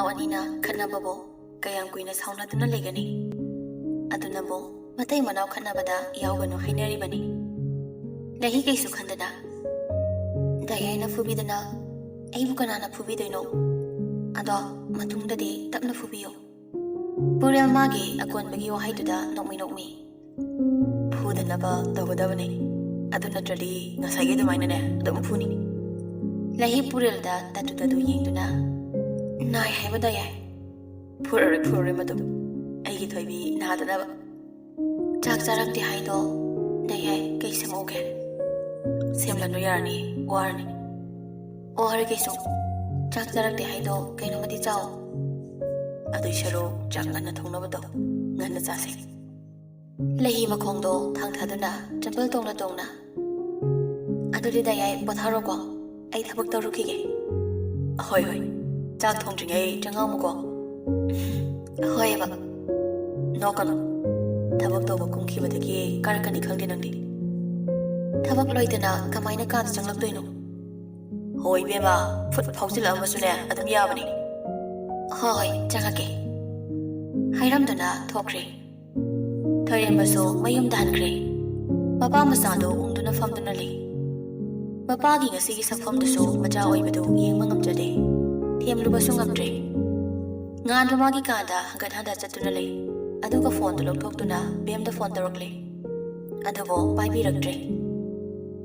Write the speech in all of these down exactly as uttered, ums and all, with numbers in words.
ꯃꯅꯥꯎ ꯑꯅꯤꯅ ꯈꯠꯅꯕꯕꯨ ꯀꯌꯥꯝ ꯀꯨꯏꯅ ꯁꯥꯎꯅꯗꯨꯅ ꯂꯩꯒꯅꯤ? ꯑꯗꯨꯅꯕꯨ ꯃꯇꯩ ꯃꯅꯥꯎ ꯈꯠꯅꯕꯗ ꯌꯥꯎꯒꯅꯨ ꯍꯥꯏꯅꯔꯤꯕꯅꯤ꯫ ꯂꯩꯍꯤ ꯀꯩꯁꯨ ꯈꯟꯗꯅ, "ꯗꯥꯏꯌꯥꯏꯅ ꯐꯨꯕꯤꯗꯅ ꯑꯩꯕꯨ ꯀꯅꯥꯅ ꯐꯨꯕꯤꯗꯣꯏꯅꯣ? ꯑꯗꯣ ꯃꯇꯨꯡꯗꯗꯤ ꯇꯞꯅ ꯐꯨꯕꯤꯌꯨ꯫" ꯄꯨꯔꯦꯜ ꯃꯥꯒꯤ ꯑꯀꯣꯟꯕꯒꯤ ꯋꯥꯍꯩꯗꯨꯗ ꯅꯣꯛꯃꯤ ꯅꯣꯛꯃꯤ, "ꯐꯨꯗꯅꯕ ꯇꯧꯒꯗꯕꯅꯤ, ꯑꯗꯨ ꯅꯠꯇ꯭ꯔꯗꯤ ꯉꯁꯥꯏꯒꯤ ꯑꯗꯨꯃꯥꯏꯅꯅꯦ ꯑꯗꯨꯝ ꯐꯨꯅꯤ꯫" ꯂꯩꯍꯤ ꯄꯨꯔꯦꯜꯗ ꯇꯠꯇꯨ ꯇꯠꯇꯨ ꯌꯦꯡꯗꯨꯅ, "ꯅꯥꯏ ꯍꯥꯏꯕ ꯗꯥꯏꯌꯥꯏ?" "ꯐꯨꯔꯔꯣꯏ, ꯐꯨꯔꯔꯣꯏ ꯃꯗꯨ, ꯑꯩꯒꯤ ꯊꯣꯏꯕꯤ ꯅꯥꯗꯅꯕ꯫" "ꯆꯥꯛ ꯆꯥꯔꯛꯇꯦ ꯍꯥꯏꯗꯣ ꯗꯥꯏꯌꯥꯏ ꯀꯩ ꯁꯦꯝꯍꯧꯒꯦ?" "ꯁꯦꯝꯂꯅꯨ, ꯌꯥꯔꯅꯤ, ꯋꯥꯔꯅꯤ꯫" "ꯑꯣ ꯍꯔꯦ ꯀꯩꯁꯨ, ꯆꯥꯛ ꯆꯥꯔꯛꯇꯦ ꯍꯥꯏꯗꯣ ꯀꯩꯅꯣꯃꯗꯤ ꯆꯥꯎ꯫" "ꯑꯗꯨꯏ ꯁꯔꯨꯛ ꯆꯥꯛ ꯉꯟꯅ ꯊꯣꯡꯅꯕꯗꯣ ꯉꯟꯅ ꯆꯥꯁꯦ꯫" ꯂꯩꯍꯤ ꯃꯈꯣꯡꯗꯣ ꯊꯥꯡꯊꯗꯨꯅ ꯆꯝꯄꯜ ꯇꯣꯡꯅ ꯇꯣꯡꯅ, "ꯑꯗꯨꯗꯤ ꯗꯥꯏꯌꯥꯏ ꯄꯣꯊꯥꯔꯣꯀꯣ, ꯑꯩ ꯊꯕꯛ ꯇꯧꯔꯨꯈꯤꯒꯦ꯫" "ꯍꯣꯏ, ꯍꯣꯏ, ꯆꯥꯛ ꯊꯣꯡꯗ꯭ꯔꯤꯉꯩ ꯆꯪꯉꯝꯃꯨꯀꯣ꯫" "ꯍꯣꯏꯕ꯫" "ꯅꯣꯛꯀꯅꯨ, ꯊꯕꯛ ꯇꯧꯕ ꯀꯨꯝꯈꯤꯕꯗꯒꯤ ꯀꯥꯔꯛꯀꯅꯤ ꯈꯪꯗꯦ ꯅꯪꯗꯤ꯫" "ꯊꯕꯛ ꯂꯣꯏꯗꯅ ꯀꯃꯥꯏꯅ ꯀꯥꯗ ꯆꯪꯂꯛꯇꯣꯏꯅꯣ?" "ꯍꯣꯏ ꯏꯕꯦꯝꯃ, ꯐꯨꯠ ꯐꯥꯎꯖꯤꯜꯂꯛꯑꯝꯃꯁꯨꯅꯦ ꯑꯗꯨꯝ ꯌꯥꯕꯅꯤ꯫" "ꯍꯣꯏ, ꯍꯣꯏ, ꯆꯪꯉꯛꯀꯦ꯫" ꯍꯥꯏꯔꯝꯗꯨꯅ ꯊꯣꯛꯈ꯭ꯔꯦ꯫ ꯊꯣꯏꯔꯦꯝꯕꯁꯨ ꯃꯌꯨꯝꯗ ꯍꯟꯈ꯭ꯔꯦ꯫ ꯃꯄꯥ ꯃꯆꯥꯗꯨ ꯎꯪꯗꯨꯅ ꯐꯝꯗꯨꯅ ꯂꯩ꯫ ꯃꯄꯥꯒꯤ ꯉꯁꯤꯒꯤ ꯁꯛꯐꯝꯗꯨꯁꯨ ꯃꯆꯥ ꯑꯣꯏꯕꯗꯨ ꯌꯦꯡꯕ ꯉꯝꯖꯗꯦ꯫ ꯊꯦꯝꯂꯨꯕꯁꯨ ꯉꯝꯗ꯭ꯔꯦ꯫ ꯉꯥꯟꯕ ꯃꯥꯒꯤ ꯀꯥꯗ ꯍꯪꯒꯠ ꯍꯟꯗ ꯆꯠꯇꯨꯅ ꯂꯩ꯫ ꯑꯗꯨꯒ ꯐꯣꯟꯗꯨ ꯂꯧꯊꯣꯛꯇꯨꯅ ꯕꯦꯝꯗ ꯐꯣꯟ ꯇꯧꯔꯛꯂꯦ꯫ ꯑꯗꯨꯕꯨ ꯄꯥꯏꯕꯤꯔꯛꯇ꯭ꯔꯦ꯫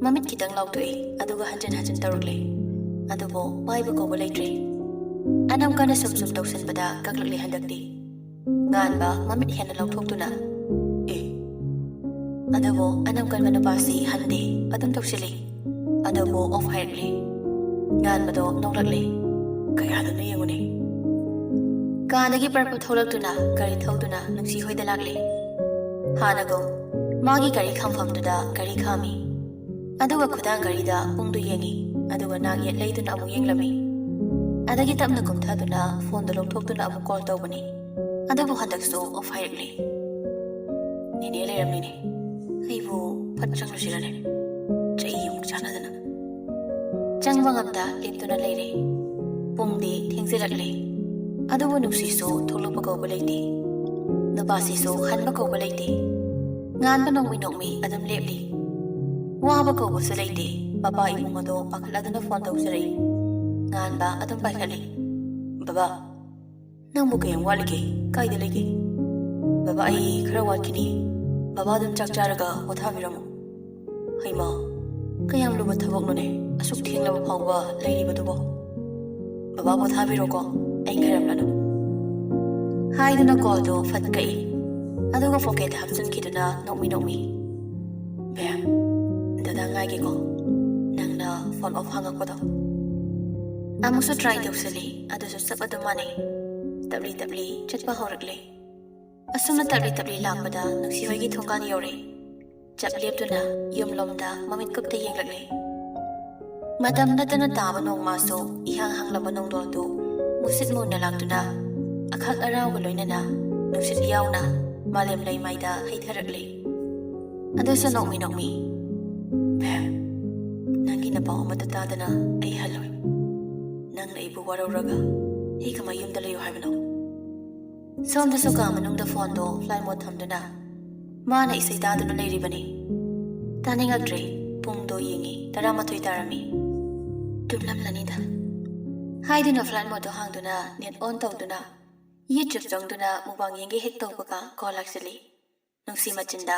ꯃꯃꯤꯠ ꯈꯤꯇꯪ ꯂꯥꯎꯊꯣꯛꯏ, ꯑꯗꯨꯒ ꯍꯟꯖꯤꯟ ꯍꯟꯖꯤꯟ ꯇꯧꯔꯛꯂꯦ꯫ ꯑꯗꯨꯕꯨ ꯄꯥꯏꯕ ꯀꯧꯕ ꯂꯩꯇ꯭ꯔꯦ꯫ ꯑꯅꯝ ꯀꯟꯅ ꯁꯨꯝ ꯁꯨꯝ ꯇꯧꯁꯤꯟꯕꯗ ꯀꯛꯂꯛꯂꯦ ꯍꯟꯗꯛꯇꯤ꯫ ꯉꯥꯟꯕ ꯃꯃꯤꯠ ꯍꯦꯟꯅ ꯂꯥꯎꯊꯣꯛꯇꯨꯅ, "ꯑꯦ?" ꯑꯗꯨꯕꯨ ꯑꯅꯝ ꯀꯟꯕ ꯅꯨꯄꯥꯁꯤ ꯍꯟꯗꯦ, ꯑꯗꯨꯝ ꯇꯧꯁꯤꯜꯂꯤ꯫ ꯑꯗꯨꯕꯨ ꯑꯣꯐ ꯍꯥꯏꯔꯛꯂꯦ꯫ ꯉꯥꯟꯕꯗꯣ ꯅꯣꯛꯂꯛꯂꯦ꯫ "ꯀꯌꯥꯗꯅꯣ ꯌꯦꯡꯉꯨꯅꯦ꯫" ꯀꯥꯗꯒꯤ ꯄꯔꯞ ꯊꯣꯛꯂꯛꯇꯨꯅ ꯒꯥꯔꯤ ꯊꯧꯗꯨꯅ ꯅꯨꯡꯁꯤ ꯍꯣꯏꯗ ꯂꯥꯛꯂꯦ꯫ ꯍꯥꯟꯅꯒꯨꯝ ꯃꯥꯒꯤ ꯒꯥꯔꯤ ꯈꯥꯝꯐꯝꯗꯨꯗ ꯒꯥꯔꯤ ꯈꯥꯝꯃꯤ꯫ ꯑꯗꯨꯒ ꯈꯨꯗꯥꯡ ꯒꯥꯔꯤꯗ ꯄꯨꯡꯗꯨ ꯌꯦꯡꯉꯤ, ꯑꯗꯨꯒ ꯅꯥꯛ ꯌꯦꯠ ꯂꯩꯗꯨꯅ ꯑꯃꯨꯛ ꯌꯦꯡꯂꯝꯃꯤ꯫ ꯑꯗꯒꯤ ꯇꯞꯅ ꯀꯨꯝꯊꯗꯨꯅ ꯐꯣꯟꯗꯨ ꯂꯧꯊꯣꯛꯇꯨꯅ ꯑꯃꯨꯛ ꯀꯣꯜ ꯇꯧꯕꯅꯤ꯫ ꯑꯗꯨꯕꯨ ꯍꯟꯗꯛꯁꯨ ꯑꯣꯐ ꯍꯥꯏꯔꯛꯂꯦ꯫ "ꯅꯦꯅꯦ ꯂꯩꯔꯝꯃꯤꯅꯦ꯫ ꯑꯩꯕꯨ ꯐꯠ ꯆꯪꯂꯨꯁꯤꯔꯅꯦ? ꯆꯩ ꯑꯃꯨꯛ ꯆꯥꯅꯗꯅ꯫" ꯆꯪꯕ ꯉꯝꯗ ꯂꯦꯞꯇꯨꯅ ꯂꯩꯔꯦ꯫ ꯄꯨꯡꯗꯤ ꯊꯦꯡꯖꯤꯜꯂꯛꯂꯦ꯫ ꯑꯗꯨꯕꯨ ꯅꯨꯡꯁꯤꯁꯨ ꯊꯣꯛꯂꯛꯄ ꯀꯧꯕ ꯂꯩꯇꯦ꯫ ꯅꯨꯄꯥꯁꯤꯁꯨ ꯍꯟꯕ ꯀꯧꯕ ꯂꯩꯇꯦ꯫ ꯉꯥꯟꯕ ꯅꯣꯡꯃꯤ ꯅꯣꯡꯃꯤ ꯑꯗꯨꯝ ꯂꯦꯞꯂꯤ꯫ ꯋꯥꯕ ꯀꯧꯕꯁꯨ ꯂꯩꯇꯦ꯫ ꯃꯄꯥ ꯏꯃꯨꯡ ꯑꯗꯣ ꯄꯥꯈꯠꯂꯗꯨꯅ ꯐꯣꯟ ꯇꯧꯖꯔꯛꯏ꯫ ꯉꯥꯟꯕ ꯑꯗꯨꯝ ꯄꯥꯏꯈꯠꯂꯤ꯫ "ꯕꯕꯥ, ꯅꯪꯕꯨ ꯀꯌꯥꯝ ꯋꯥꯠꯂꯤꯒꯦ? ꯀꯥꯏꯗ ꯂꯩꯒꯦ?" "ꯕꯕꯥ, ꯑꯩ ꯈꯔ ꯋꯥꯠꯈꯤꯅꯤ꯫ ꯕꯕꯥ ꯑꯗꯨꯝ ꯆꯥꯛ ꯆꯥꯔꯒ ꯄꯣꯊꯥꯕꯤꯔꯝꯃꯣ꯫" "ꯍꯩꯃꯥ, ꯀꯌꯥꯝ ꯂꯨꯕ ꯊꯕꯛꯅꯣꯅꯦ, ꯑꯁꯨꯛ ꯊꯦꯡꯂꯕ ꯐꯥꯎꯕ ꯂꯩꯔꯤꯕꯗꯨꯕꯣ?" "ꯕꯕꯥ ꯄꯣꯊꯥꯕꯤꯔꯣꯀꯣ, ꯑꯩ ꯉꯥꯏꯔꯝꯂꯅꯨ꯫" ꯍꯥꯏꯗꯨꯅ ꯀꯣꯜꯗꯣ ꯐꯠ ꯀꯛꯏ꯫ ꯑꯗꯨꯒ ꯄꯣꯀꯦꯠꯇ ꯍꯥꯞꯆꯤꯟꯈꯤꯗꯨꯅ ꯅꯣꯛꯃꯤ ꯅꯣꯛꯃꯤ, "ꯕꯦꯝ, ꯗꯗꯥ ꯉꯥꯏꯒꯦꯀꯣ, ꯅꯪꯅ ꯐꯣꯟ ꯑꯣꯐ ꯍꯥꯡꯉꯛꯄꯗꯣ꯫" ꯑꯃꯨꯛꯁꯨ ꯇ꯭ꯔꯥꯏ ꯇꯧꯁꯜꯂꯤ, ꯑꯗꯨꯁꯨ ꯆꯞ ꯑꯗꯨꯝ ꯃꯥꯟꯅꯩ꯫ ꯇꯞꯂꯤ ꯇꯞꯂꯤ ꯆꯠꯄ ꯍꯧꯔꯛꯂꯦ꯫ ꯑꯁꯨꯝꯅ ꯇꯞꯂꯤ ꯇꯞꯂꯤ ꯂꯥꯛꯄꯗ ꯅꯨꯡꯁꯤ ꯍꯣꯏꯒꯤ ꯊꯣꯡꯒꯥꯟ ꯌꯧꯔꯦ꯫ ꯆꯞ ꯂꯦꯞꯇꯨꯅ ꯌꯨꯝꯂꯣꯝꯗ ꯃꯃꯤꯠ ꯀꯨꯞꯇ ꯌꯦꯡꯂꯛꯂꯦ꯫ ꯃꯇꯝ ꯅꯠꯇꯅ ꯇꯥꯕ ꯅꯣꯡꯃꯁꯨ ꯏꯍꯥꯡ ꯍꯥꯡꯂꯕ ꯅꯣꯡꯗꯣꯜꯗꯨ ꯃꯨꯁꯤꯠ ꯃꯨꯅ ꯂꯥꯛꯇꯨꯅ ꯑꯈꯥꯛ ꯑꯔꯥꯎꯒ ꯂꯣꯏꯅꯅ ꯅꯨꯡꯁꯤꯠ ꯌꯥꯎꯅ ꯃꯥꯂꯦꯝ ꯂꯩꯃꯥꯏꯗ ꯍꯩꯊꯔꯛꯂꯦ꯫ ꯑꯗꯨꯁꯨ ꯅꯣꯛꯃꯤ ꯅꯣꯛꯃꯤ, "ꯕꯦꯝ, ꯅꯪꯒꯤ ꯅꯄꯥꯎ ꯑꯃꯠꯇ ꯇꯥꯗꯅ ꯑꯩ ꯍꯜꯂꯣꯏ꯫ ꯅꯪꯅ ꯑꯩꯕꯨ ꯋꯥꯔꯧꯔꯒ ꯑꯩ ꯀꯃꯥꯏ ꯌꯨꯝꯗ ꯂꯩꯌꯨ ꯍꯥꯏꯕꯅꯣ?" ꯁꯣꯝꯗꯁꯨ ꯀꯥ ꯃꯅꯨꯡꯗ ꯐꯣꯟꯗꯣ ꯐ꯭ꯂꯥꯏꯠ ꯃꯣꯗ ꯊꯝꯗꯨꯅ ꯃꯥꯅ ꯏꯁꯩ ꯇꯥꯗꯨꯅ ꯂꯩꯔꯤꯕꯅꯤ꯫ ꯇꯥꯅꯤꯡꯉꯛꯇ꯭ꯔꯦ꯫ ꯄꯨꯡꯗꯣ ꯌꯦꯡꯉꯤ, ꯇꯔꯥꯃꯥꯊꯣꯏ ꯇꯥꯔꯝꯃꯤ꯫ "ꯇꯨꯝꯂꯝꯂꯅꯤꯗ" ꯍꯥꯏꯗꯨꯅ ꯐ꯭ꯂꯥꯏꯠ ꯃꯣꯗꯇꯣ ꯍꯥꯡꯗꯨꯅ ꯅꯦꯠ ꯑꯣꯟ ꯇꯧꯗꯨꯅ YouTube ꯆꯪꯗꯨꯅ ꯃꯨꯛꯕꯥꯡ ꯌꯦꯡꯒꯦ ꯍꯦꯛ ꯇꯧꯕꯒ ꯀꯣꯜ ꯂꯥꯛꯆꯜꯂꯤ꯫ ꯅꯨꯡꯁꯤ ꯃꯆꯤꯟꯗ,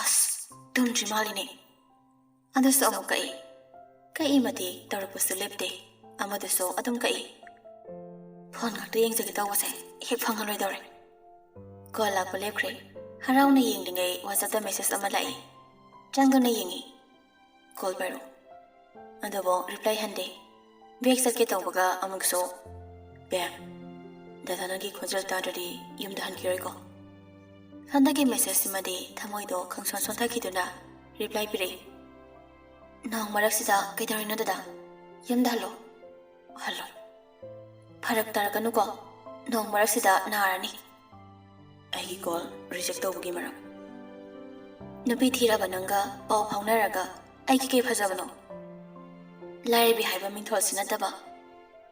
"ꯑꯁ, ꯇꯨꯝꯗ꯭ꯔꯤ ꯃꯥꯜꯂꯤꯅꯦ꯫" ꯑꯗꯨꯁꯨ ꯑꯃꯨꯛ ꯀꯛꯏ꯫ ꯀꯛꯏ ꯃꯇꯤꯛ ꯇꯧꯔꯛꯄꯁꯨ ꯂꯦꯞꯇꯦ꯫ ꯑꯃꯗꯨꯁꯨ ꯑꯗꯨꯝ ꯀꯛꯏ꯫ ꯐꯣꯟ ꯈꯛꯇ ꯌꯦꯡꯖꯒꯦ ꯇꯧꯕꯁꯦ ꯍꯦꯛ ꯐꯪꯉꯔꯣꯏꯗꯧꯔꯦ꯫ ꯀꯣꯜ ꯂꯥꯛꯄ ꯂꯦꯞꯈ꯭ꯔꯦ꯫ ꯍꯔꯥꯎꯅ ꯌꯦꯡꯂꯤꯉꯩ WhatsApp-ꯇ ꯃꯦꯁꯦꯖ ꯑꯃ ꯂꯥꯛꯏ꯫ ꯆꯪꯗꯨꯅ ꯌꯦꯡꯉꯤ꯫ ꯀꯣꯜ ꯄꯥꯏꯔꯛꯎ꯫ ꯑꯗꯨꯕꯨ ꯔꯤꯄ꯭ꯂꯥꯏ ꯍꯟꯗꯦ꯫ ꯕꯦꯛ ꯆꯠꯀꯦ ꯇꯧꯕꯒ ꯑꯃꯨꯛꯁꯨ, "ꯕꯦꯝ, ꯗꯗꯥ ꯅꯪꯒꯤ ꯈꯣꯟꯖꯦꯜ ꯇꯥꯗ꯭ꯔꯗꯤ ꯌꯨꯝꯗ ꯍꯟꯈꯤꯔꯣꯏꯀꯣ?" ꯍꯟꯗꯛꯀꯤ ꯃꯦꯁꯦꯖꯁꯤꯃꯗꯤ ꯊꯃꯣꯏꯗꯣ ꯈꯪꯁꯣꯟ ꯁꯣꯟꯊꯈꯤꯗꯨꯅ ꯔꯤꯄ꯭ꯂꯥꯏ ꯄꯤꯔꯛꯏ꯫ "ꯅꯣꯡ ꯃꯔꯛꯁꯤꯗ ꯀꯩꯗꯧꯔꯤꯅꯣ ꯗꯗꯥ? ꯌꯨꯝꯗ ꯍꯜꯂꯣ꯫" "ꯍꯜꯂꯣ꯫" "ꯐꯔꯛ ꯇꯥꯔꯛꯀꯅꯨꯀꯣ, ꯅꯣꯡ ꯃꯔꯛꯁꯤꯗ ꯅꯥꯔꯅꯤ꯫" "ꯑꯩꯒꯤ ꯀꯣꯜ ꯔꯤꯖꯦꯛ ꯇꯧꯕꯒꯤ ꯃꯔꯝ?" "ꯅꯨꯄꯤ ꯊꯤꯔꯕ ꯅꯪꯒ ꯄꯥꯎ ꯐꯥꯎꯅꯔꯒ ꯑꯩꯒꯤ ꯀꯩ ꯐꯖꯕꯅꯣ? ꯂꯥꯏꯔꯕꯤ ꯍꯥꯏꯕ ꯃꯤꯡꯊꯣꯜꯁꯤ ꯅꯠꯇꯕ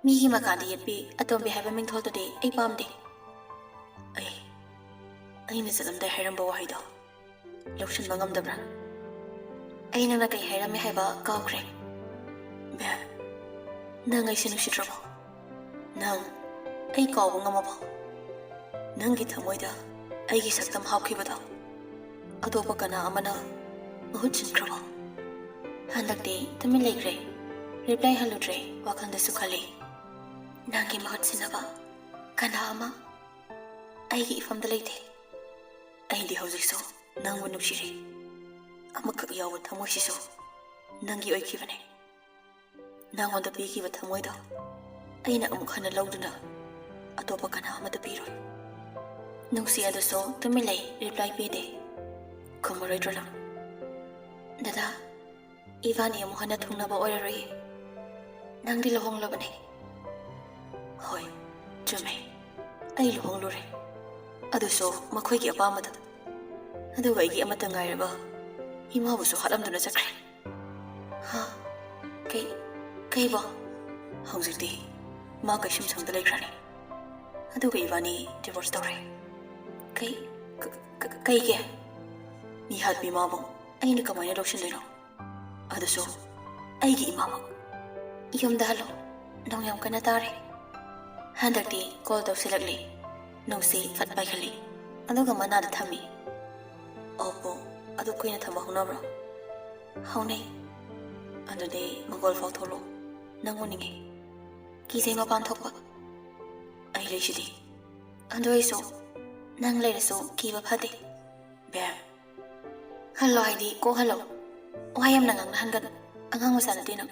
ꯃꯤꯒꯤ ꯃꯀꯥꯗ ꯌꯦꯠꯄꯤ ꯑꯇꯣꯝꯕꯤ ꯍꯥꯏꯕ ꯃꯤꯡꯊꯣꯜꯗꯨꯗꯤ ꯑꯩ ꯄꯥꯝꯗꯦ꯫ ꯑꯩ, ꯑꯩꯅ ꯆꯠꯂꯝꯗꯥꯏ ꯍꯥꯏꯔꯝꯕ ꯋꯥꯍꯩꯗꯣ ꯂꯧꯁꯤꯟꯕ ꯉꯝꯗꯕ꯭ꯔꯥ? ꯑꯩ ꯅꯪꯅ ꯀꯩ ꯍꯥꯏꯔꯝꯃꯦ ꯍꯥꯏꯕ ꯀꯥꯎꯈ꯭ꯔꯦ꯫ ꯕꯦꯝ, ꯅꯪ ꯑꯩꯁꯦ ꯅꯨꯡꯁꯤꯗ꯭ꯔꯕꯣ? ꯅꯪ ꯑꯩ ꯀꯥꯎꯕ ꯉꯝꯃꯕꯣ? ꯅꯪꯒꯤ ꯊꯃꯣꯏꯗ ꯑꯩꯒꯤ ꯁꯛꯇꯝ ꯍꯥꯞꯈꯤꯕꯗꯣ ꯑꯇꯣꯞꯄ ꯀꯅꯥ ꯑꯃꯅ ꯃꯍꯨꯠ ꯁꯤꯟꯈ꯭ꯔꯕꯣ? ꯍꯟꯗꯛꯇꯤ ꯇꯨꯃꯤꯟ ꯂꯩꯈ꯭ꯔꯦ꯫ ꯔꯤꯄ꯭ꯂꯥꯏ ꯍꯜꯂꯨꯗ꯭ꯔꯦ, ꯋꯥꯈꯜꯗꯁꯨ ꯈꯜꯂꯤ꯫ ꯅꯪꯒꯤ ꯃꯍꯨꯠ ꯁꯤꯟꯅꯕ ꯀꯅꯥ ꯑꯃ ꯑꯩꯒꯤ ꯏꯐꯝꯗ ꯂꯩꯇꯦ꯫ ꯑꯩꯗꯤ ꯍꯧꯖꯤꯛꯁꯨ ꯅꯪꯕꯨ ꯅꯨꯡꯁꯤꯔꯤ꯫ ꯑꯃꯈꯛ ꯌꯥꯎꯕ ꯊꯃꯣꯏꯁꯤꯁꯨ ꯅꯪꯒꯤ ꯑꯣꯏꯈꯤꯕꯅꯦ꯫ ꯅꯉꯣꯟꯗ ꯄꯤꯈꯤꯕ ꯊꯃꯣꯏꯗꯣ ꯑꯩꯅ ꯑꯃꯨꯛ ꯍꯟꯅ ꯂꯧꯗꯨꯅ ꯑꯇꯣꯞꯄ ꯀꯅꯥ ꯑꯃꯗ ꯄꯤꯔꯣꯏ꯫ ꯅꯨꯡꯁꯤ ꯑꯗꯨꯁꯨ ꯇꯨꯃꯤꯟ ꯂꯩ, ꯔꯤꯄ꯭ꯂꯥꯏ ꯄꯤꯗꯦ꯫ ꯈꯨꯝꯃꯔꯣꯏꯗ꯭ꯔꯣ ꯅꯪ? ꯗꯗꯥ, ꯏꯕꯥꯅꯤ ꯑꯃꯨꯛ ꯍꯟꯅ ꯊꯨꯡꯅꯕ ꯑꯣꯏꯔꯔꯣꯏꯌꯦ꯫ ꯅꯪꯗꯤ ꯂꯨꯍꯣꯡꯂꯕꯅꯦ꯫ ꯍꯣꯏ, ꯆꯨꯝꯃꯦ꯫ ꯑꯩ ꯂꯨꯍꯣꯡꯂꯨꯔꯦ꯫ ꯑꯗꯨꯁꯨ ꯃꯈꯣꯏꯒꯤ ꯑꯄꯥꯝꯕꯗ꯫ ꯑꯗꯨꯒ ꯑꯩꯒꯤ ꯑꯃꯠꯇ ꯉꯥꯏꯔꯕ ꯏꯃꯥꯕꯨꯁꯨ ꯍꯥꯠꯂꯝꯗꯨꯅ ꯆꯠꯈ꯭ꯔꯦ꯫ ꯍꯥ? ꯀꯩ, ꯀꯩꯕꯣ? ꯍꯧꯖꯤꯛꯇꯤ ꯃꯥ ꯀꯩꯁꯨꯝꯁꯪꯗ ꯂꯩꯈ꯭ꯔꯅꯤ꯫ ꯑꯗꯨꯒ ꯏꯕꯥꯅꯤ ꯗꯤꯚꯣꯔꯁ ꯇꯧꯔꯦ꯫ ꯀꯩ, ꯀ-, ꯀ-, ꯀꯩꯒꯤ? ꯃꯤꯍꯥꯠꯄꯤ ꯃꯥꯕꯨ ꯑꯩꯅ ꯀꯃꯥꯏꯅ ꯂꯧꯁꯤꯟꯗꯣꯏꯅꯣ? ꯑꯗꯨꯁꯨ ꯑꯩꯒꯤ ꯏꯃꯥꯃꯛ꯫ ꯌꯨꯝꯗ ꯍꯜꯂꯣ, ꯅꯣꯡ ꯌꯥꯝ ꯀꯟꯅ ꯇꯥꯔꯦ꯫ ꯍꯟꯗꯛꯇꯤ ꯀꯣꯜ ꯇꯧꯁꯤꯜꯂꯛꯂꯦ꯫ ꯅꯨꯡꯁꯤ ꯐꯠ ꯄꯥꯏꯈꯠꯂꯤ, ꯑꯗꯨꯒ ꯃꯅꯥꯗ ꯊꯝꯃꯤ꯫ ꯑꯣꯞꯄꯣ, ꯑꯗꯨ ꯀꯨꯏꯅ ꯊꯝꯕ ꯍꯧꯅꯕ꯭ꯔꯣ? ꯍꯧꯅꯩ꯫ ꯑꯗꯨꯗꯤ ꯃꯪꯒꯣꯜ ꯐꯥꯎ ꯊꯣꯛꯂꯛꯑꯣ, ꯅꯪ ꯎꯅꯤꯡꯉꯦ꯫ ꯀꯤꯖꯩ ꯃꯄꯥꯟ ꯊꯣꯛꯄ꯫ ꯑꯩ ꯂꯩꯁꯤꯗꯤ꯫ ꯑꯗꯨ ꯑꯣꯏꯁꯨ ꯅꯪ ꯂꯩꯔꯁꯨ ꯀꯤꯕ ꯐꯗꯦ꯫ ꯕꯦꯝ꯫ ꯍꯜꯂꯣ ꯍꯥꯏꯗꯤ ꯀꯣꯛ ꯍꯜꯂꯣ꯫ ꯋꯥ ꯌꯥꯝꯅ ꯉꯥꯡꯅꯍꯟꯒꯅꯨ꯫ ꯑꯉꯥꯡ ꯃꯆꯥ ꯅꯠꯇꯦ ꯅꯪ꯫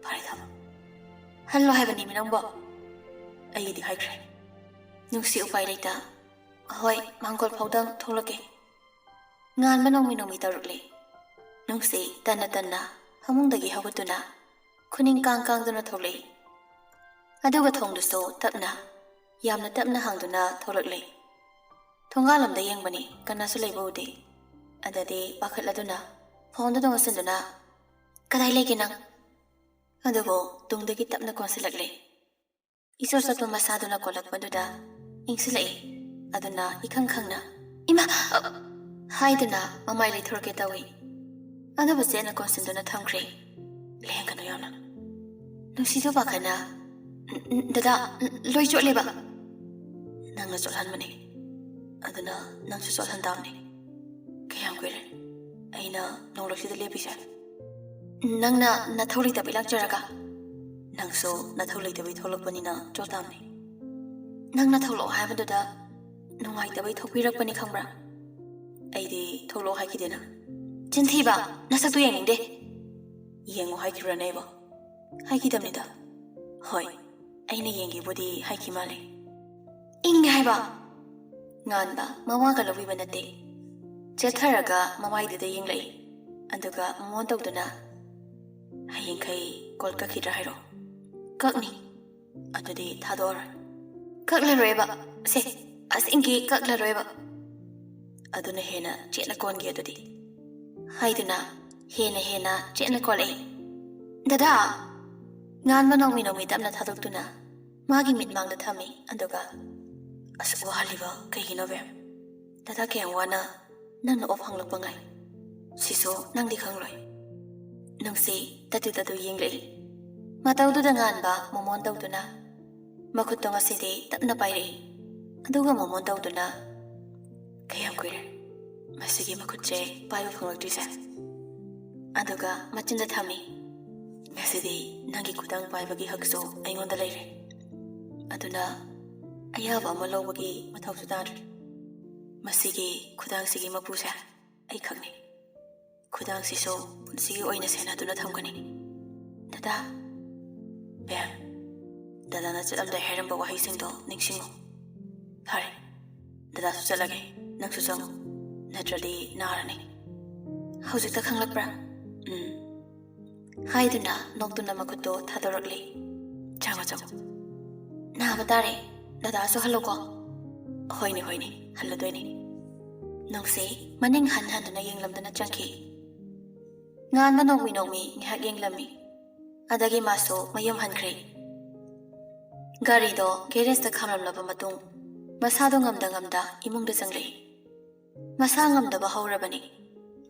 ꯐꯔꯦ, ꯊꯝꯃꯣ꯫ ꯍꯜꯂꯣ ꯍꯥꯏꯕꯅꯤꯃꯤ ꯅꯪꯕꯣ꯫ ꯑꯩꯒꯤꯗꯤ ꯍꯥꯏꯈ꯭ꯔꯦ꯫ ꯅꯨꯡꯁꯤ ꯎꯄꯥꯏ ꯂꯩꯇ꯫ ꯍꯣꯏ, ꯃꯥꯡꯒꯣꯜ ꯐꯥꯎꯗꯪ ꯊꯣꯛꯂꯛꯀꯦ꯫ ꯉꯥꯟꯕ ꯅꯣꯡꯃꯩ ꯅꯣꯡꯃꯩ ꯇꯧꯔꯛꯂꯦ꯫ ꯅꯨꯡꯁꯤ ꯇꯟꯅ ꯇꯟꯅ ꯐꯃꯨꯡꯗꯒꯤ ꯍꯧꯒꯠꯇꯨꯅ ꯈꯨꯅꯤꯡ ꯀꯥꯡ ꯀꯥꯡꯗꯨꯅ ꯊꯣꯛꯂꯛꯏ꯫ ꯑꯗꯨꯒ ꯊꯣꯡꯗꯨꯁꯨ ꯇꯞꯅ, ꯌꯥꯝꯅ ꯇꯞꯅ ꯍꯥꯡꯗꯨꯅ ꯊꯣꯛꯂꯛꯂꯦ꯫ ꯊꯣꯡꯒꯥꯜꯂꯣꯝꯗ ꯌꯦꯡꯕꯅꯤ, ꯀꯅꯥꯁꯨ ꯂꯩꯕ ꯎꯗꯦ꯫ ꯑꯗꯗꯤ ꯄꯥꯈꯠꯂꯗꯨꯅ ꯐꯣꯟꯗꯨꯗ ꯑꯣꯟꯁꯤꯟꯗꯨꯅ, "ꯀꯗꯥꯏ ꯂꯩꯒꯦ ꯅꯪ?" ꯑꯗꯨꯕꯨ ꯇꯨꯡꯗꯒꯤ ꯇꯞꯅ ꯀꯣꯟꯁꯤꯜꯂꯛꯂꯦ꯫ ꯏꯆꯣꯠ ꯆꯣꯠꯄ ꯃꯁꯥꯗꯨꯅ ꯀꯣꯜꯂꯛꯄꯗꯨꯗ ꯏꯪꯁꯤꯜꯂꯛꯏ꯫ ꯑꯗꯨꯅ ꯏꯈꯪ ꯈꯪꯅ, "ꯏꯃꯥ!" ꯑ-, ꯍꯥꯏꯗꯨꯅ ꯃꯃꯥꯏ ꯂꯩꯊꯣꯔꯛꯀꯦ ꯇꯧꯏ꯫ ꯑꯗꯨꯕꯨ ꯆꯦꯠꯅ ꯀꯣꯟꯁꯤꯟꯗꯨꯅ ꯊꯝꯈ꯭ꯔꯦ꯫ "ꯂꯦꯡꯒꯅꯨ ꯌꯥꯝꯅ꯫ ꯅꯨꯡꯁꯤꯗꯨ ꯄꯥꯈꯠꯅ, "ꯎꯝ, ꯎꯝ, ꯗꯗꯥ, ꯎꯝ, ꯂꯣꯏ ꯆꯣꯠꯂꯦꯕ꯫" "ꯅꯪꯅ ꯆꯣꯠꯍꯟꯕꯅꯤ꯫ ꯑꯗꯨꯅ ꯅꯪꯁꯨ ꯆꯣꯠꯍꯟ ꯇꯥꯕꯅꯤ꯫ ꯀꯌꯥꯝ ꯀꯨꯏꯔꯦ ꯑꯩꯅ ꯅꯣꯡꯂꯛꯁꯤꯗ ꯂꯦꯞꯄꯤꯁꯦ? ꯅꯪꯅ ꯅꯊꯧ ꯂꯩꯇꯕꯩ ꯂꯥꯛꯆꯔꯒ?" "ꯅꯪꯁꯨ ꯅꯊꯧ ꯂꯩꯇꯕꯩ ꯊꯣꯛꯂꯛꯄꯅꯤꯅ ꯆꯣꯠ ꯇꯥꯕꯅꯤ꯫ ꯅꯪꯅ ꯊꯣꯛꯂꯛꯑꯣ ꯍꯥꯏꯕꯗꯨꯗ ꯅꯨꯡꯉꯥꯏꯇꯕꯩ ꯊꯣꯛꯄꯤꯔꯛꯄꯅꯤ ꯈꯪꯕ꯭ꯔꯥ? ꯑꯩꯗꯤ ꯊꯣꯛꯂꯛꯑꯣ ꯍꯥꯏꯈꯤꯗꯦꯅ꯫" "ꯆꯤꯟꯊꯤꯕ! ꯅꯁꯛꯇꯨ ꯌꯦꯡꯅꯤꯡꯗꯦ꯫" "ꯌꯦꯡꯉꯣ ꯍꯥꯏꯈꯤꯕ꯭ꯔꯥꯅꯦ ꯑꯩꯕꯣ?" "ꯍꯥꯏꯈꯤꯗꯕꯅꯤꯗ꯫" "ꯍꯣꯏ, ꯑꯩꯅ ꯌꯦꯡꯒꯦꯕꯨꯗꯤ ꯍꯥꯏꯈꯤ ꯃꯥꯜꯂꯦ꯫" "ꯏꯪꯉꯦ ꯍꯥꯏꯕ!" ꯉꯥꯟꯕ ꯃꯋꯥꯒ ꯂꯧꯕꯤꯕ ꯅꯠꯇꯦ꯫ ꯆꯦꯠꯊꯔꯒ ꯃꯃꯥꯏꯗꯨꯗ ꯌꯦꯡꯂꯛꯏ꯫ ꯑꯗꯨꯒ ꯃꯃꯣꯟ ꯇꯧꯗꯨꯅ, "ꯍꯌꯦꯡꯈꯩ ꯀꯣꯜ ꯀꯛꯈꯤꯗ꯭ꯔꯥ ꯍꯥꯏꯔꯣ꯫" "ꯀꯛꯅꯤ꯫" "ꯑꯗꯨꯗꯤ ꯊꯥꯗꯣꯛꯑꯔꯣꯏ꯫" "ꯀꯛꯂꯔꯣꯏꯕ꯫ ꯁꯦ, ꯑꯁꯦꯡꯀꯤ ꯀꯛꯂꯔꯣꯏꯕ꯫" "ꯑꯗꯨꯅ ꯍꯦꯟꯅ ꯆꯦꯠꯅ ꯀꯣꯟꯒꯦ ꯑꯗꯨꯗꯤ꯫" ꯍꯥꯏꯗꯨꯅ ꯍꯦꯟꯅ ꯍꯦꯟꯅ ꯆꯦꯠꯅ ꯀꯣꯜꯂꯛꯏ꯫ "ꯗꯗꯥ!" ꯉꯥꯟꯕ ꯅꯣꯡꯃꯤ ꯅꯣꯡꯃꯤ ꯇꯞꯅ ꯊꯥꯗꯣꯛꯇꯨꯅ ꯃꯥꯒꯤ ꯃꯤꯠꯃꯥꯡꯗ ꯊꯝꯃꯤ꯫ ꯑꯗꯨꯒ, "ꯑꯁꯨꯛ ꯋꯥꯍꯜꯂꯤꯕ ꯀꯩꯒꯤꯅꯣ ꯕꯦꯝ? ꯗꯗꯥ ꯀꯌꯥꯝ ꯋꯥꯅ ꯅꯪꯅ ꯑꯣꯞ ꯍꯪꯂꯛꯄ ꯉꯥꯏ꯫ ꯁꯤꯁꯨ ꯅꯪꯗꯤ ꯈꯪꯂꯣꯏ꯫" ꯅꯨꯡꯁꯤ ꯇꯠꯇꯨ ꯇꯠꯇꯨ ꯌꯦꯡꯂꯛꯏ꯫ ꯃꯇꯧꯗꯨꯗ ꯉꯥꯟꯕ ꯃꯣꯃꯣꯟ ꯇꯧꯗꯨꯅ ꯃꯈꯨꯠꯇꯣ ꯉꯁꯤꯗꯤ ꯇꯞꯅ ꯄꯥꯏꯔꯛꯏ꯫ ꯑꯗꯨꯒ ꯃꯣꯃꯣꯟ ꯇꯧꯗꯨꯅ, "ꯀꯌꯥꯝ ꯀꯨꯏꯔꯦ ꯃꯁꯤꯒꯤ ꯃꯈꯨꯠꯁꯦ ꯄꯥꯏꯕ ꯐꯪꯂꯛꯇ꯭ꯔꯤꯁꯦ?" ꯑꯗꯨꯒ ꯃꯆꯤꯟꯗ ꯊꯝꯃꯤ꯫ "ꯉꯁꯤꯗꯤ ꯅꯪꯒꯤ ꯈꯨꯗꯥꯡ ꯄꯥꯏꯕꯒꯤ ꯍꯛꯁꯨ ꯑꯩꯉꯣꯟꯗ ꯂꯩꯔꯦ꯫ ꯑꯗꯨꯅ ꯑꯌꯥꯕ ꯑꯃ ꯂꯧꯕꯒꯤ ꯃꯊꯧꯁꯨ ꯇꯥꯗ꯭ꯔꯦ꯫ ꯃꯁꯤꯒꯤ ꯈꯨꯗꯥꯡꯁꯤꯒꯤ ꯃꯄꯨꯁꯦ ꯑꯩꯈꯛꯅꯤ꯫ ꯈꯨꯗꯥꯡꯁꯤꯁꯨ ꯄꯨꯟꯁꯤꯒꯤ ꯑꯣꯏꯅ ꯁꯦꯟꯅꯗꯨꯅ ꯊꯝꯒꯅꯤ꯫ ꯗꯗꯥ꯫" "ꯕꯦꯝ, ꯗꯗꯥꯅ ꯆꯠꯂꯝꯗꯥꯏ ꯍꯥꯏꯔꯝꯕ ꯋꯥꯍꯩꯁꯤꯡꯗꯣ ꯅꯤꯡꯁꯤꯡꯉꯨ꯫ ꯐꯔꯦ, ꯗꯗꯥꯁꯨ ꯆꯠꯂꯒꯦ, ꯅꯪꯁꯨ ꯆꯪꯉꯨ, ꯅꯠꯇ꯭ꯔꯗꯤ ꯅꯥꯔꯅꯤ꯫" "ꯍꯧꯖꯤꯛꯇ ꯈꯪꯂꯛꯄ꯭ꯔꯥ?" "ꯎꯝ꯫" ꯍꯥꯏꯗꯨꯅ ꯅꯣꯛꯇꯨꯅ ꯃꯈꯨꯠꯇꯣ ꯊꯥꯗꯣꯔꯛꯂꯤ꯫ "ꯆꯪꯉꯣ, ꯆꯪꯉꯣ꯫" "ꯅꯥꯕ ꯇꯥꯔꯦ, ꯗꯗꯥꯁꯨ ꯍꯜꯂꯣꯀꯣ꯫" "ꯍꯣꯏꯅꯦ, ꯍꯣꯏꯅꯦ, ꯍꯜꯂꯗꯣꯏꯅꯦ꯫" ꯅꯨꯡꯁꯤ ꯃꯅꯤꯡ ꯍꯟ ꯍꯟꯗꯨꯅ ꯌꯦꯡꯂꯝꯗꯨꯅ ꯆꯪꯈꯤ꯫ ꯉꯥꯟꯕ ꯅꯣꯡꯃꯤ ꯅꯣꯡꯃꯤ ꯉꯥꯏꯍꯥꯛ ꯌꯦꯡꯂꯝꯃꯤ꯫ ꯑꯗꯒꯤ ꯃꯥꯁꯨ ꯃꯌꯨꯝ ꯍꯟꯈ꯭ꯔꯦ꯫ ꯒꯥꯔꯤꯗꯣ ꯒꯦꯔꯦꯖꯇ ꯈꯥꯝꯂꯝꯂꯕ ꯃꯇꯨꯡ, ꯃꯁꯥꯗꯣ ꯉꯝꯗ ꯉꯝꯗ ꯏꯃꯨꯡꯗ ꯆꯪꯂꯛꯏ꯫ ꯃꯁꯥ ꯉꯝꯗꯕ ꯍꯧꯔꯕꯅꯤ,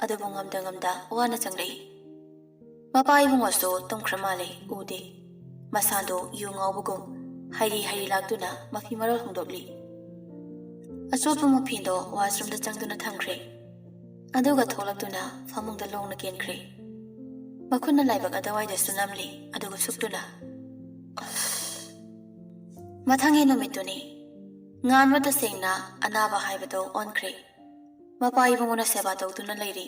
ꯑꯗꯨꯕꯨ ꯉꯝꯗ ꯉꯝꯗ ꯋꯥꯅ ꯆꯪꯂꯛꯏ꯫ ꯃꯄꯥ ꯏꯕꯨꯡꯉꯣꯁꯨ ꯇꯨꯝꯈ꯭ꯔ ꯃꯥꯜꯂꯦ, ꯎꯗꯦ꯫ ꯃꯁꯥꯗꯣ ꯌꯨ ꯉꯥꯎꯕꯒꯨꯝ ꯍꯩꯔꯤ ꯍꯩꯔꯤ ꯂꯥꯛꯇꯨꯅ ꯃꯐꯤ ꯃꯔꯣꯜ ꯍꯣꯡꯗꯣꯛꯂꯤ꯫ ꯑꯆꯣꯠꯄ ꯃꯐꯤꯗꯣ ꯋꯥꯁꯔꯨꯝꯗ ꯆꯪꯗꯨꯅ ꯊꯝꯈ꯭ꯔꯦ꯫ ꯑꯗꯨꯒ ꯊꯣꯛꯂꯛꯇꯨꯅ ꯐꯃꯨꯡꯗ ꯂꯣꯡꯅ ꯀꯦꯟꯈ꯭ꯔꯦ꯫ ꯃꯈꯨꯠꯅ ꯂꯥꯏꯕꯛ ꯑꯗꯨꯋꯥꯏꯗꯁꯨ ꯅꯝꯂꯤ, ꯑꯗꯨꯒ ꯁꯨꯞꯇꯨꯅ꯫ ꯃꯊꯪꯒꯤ ꯅꯨꯃꯤꯠꯇꯨꯅꯤ꯫ ꯉꯥꯟꯕ ꯇꯁꯦꯡꯅ ꯑꯅꯥꯕ ꯍꯥꯏꯕꯗꯣ ꯑꯣꯟꯈ꯭ꯔꯦ꯫ ꯃꯄꯥ ꯏꯕꯨꯡꯉꯣꯅ ꯁꯦꯕꯥ ꯇꯧꯗꯨꯅ ꯂꯩꯔꯤ꯫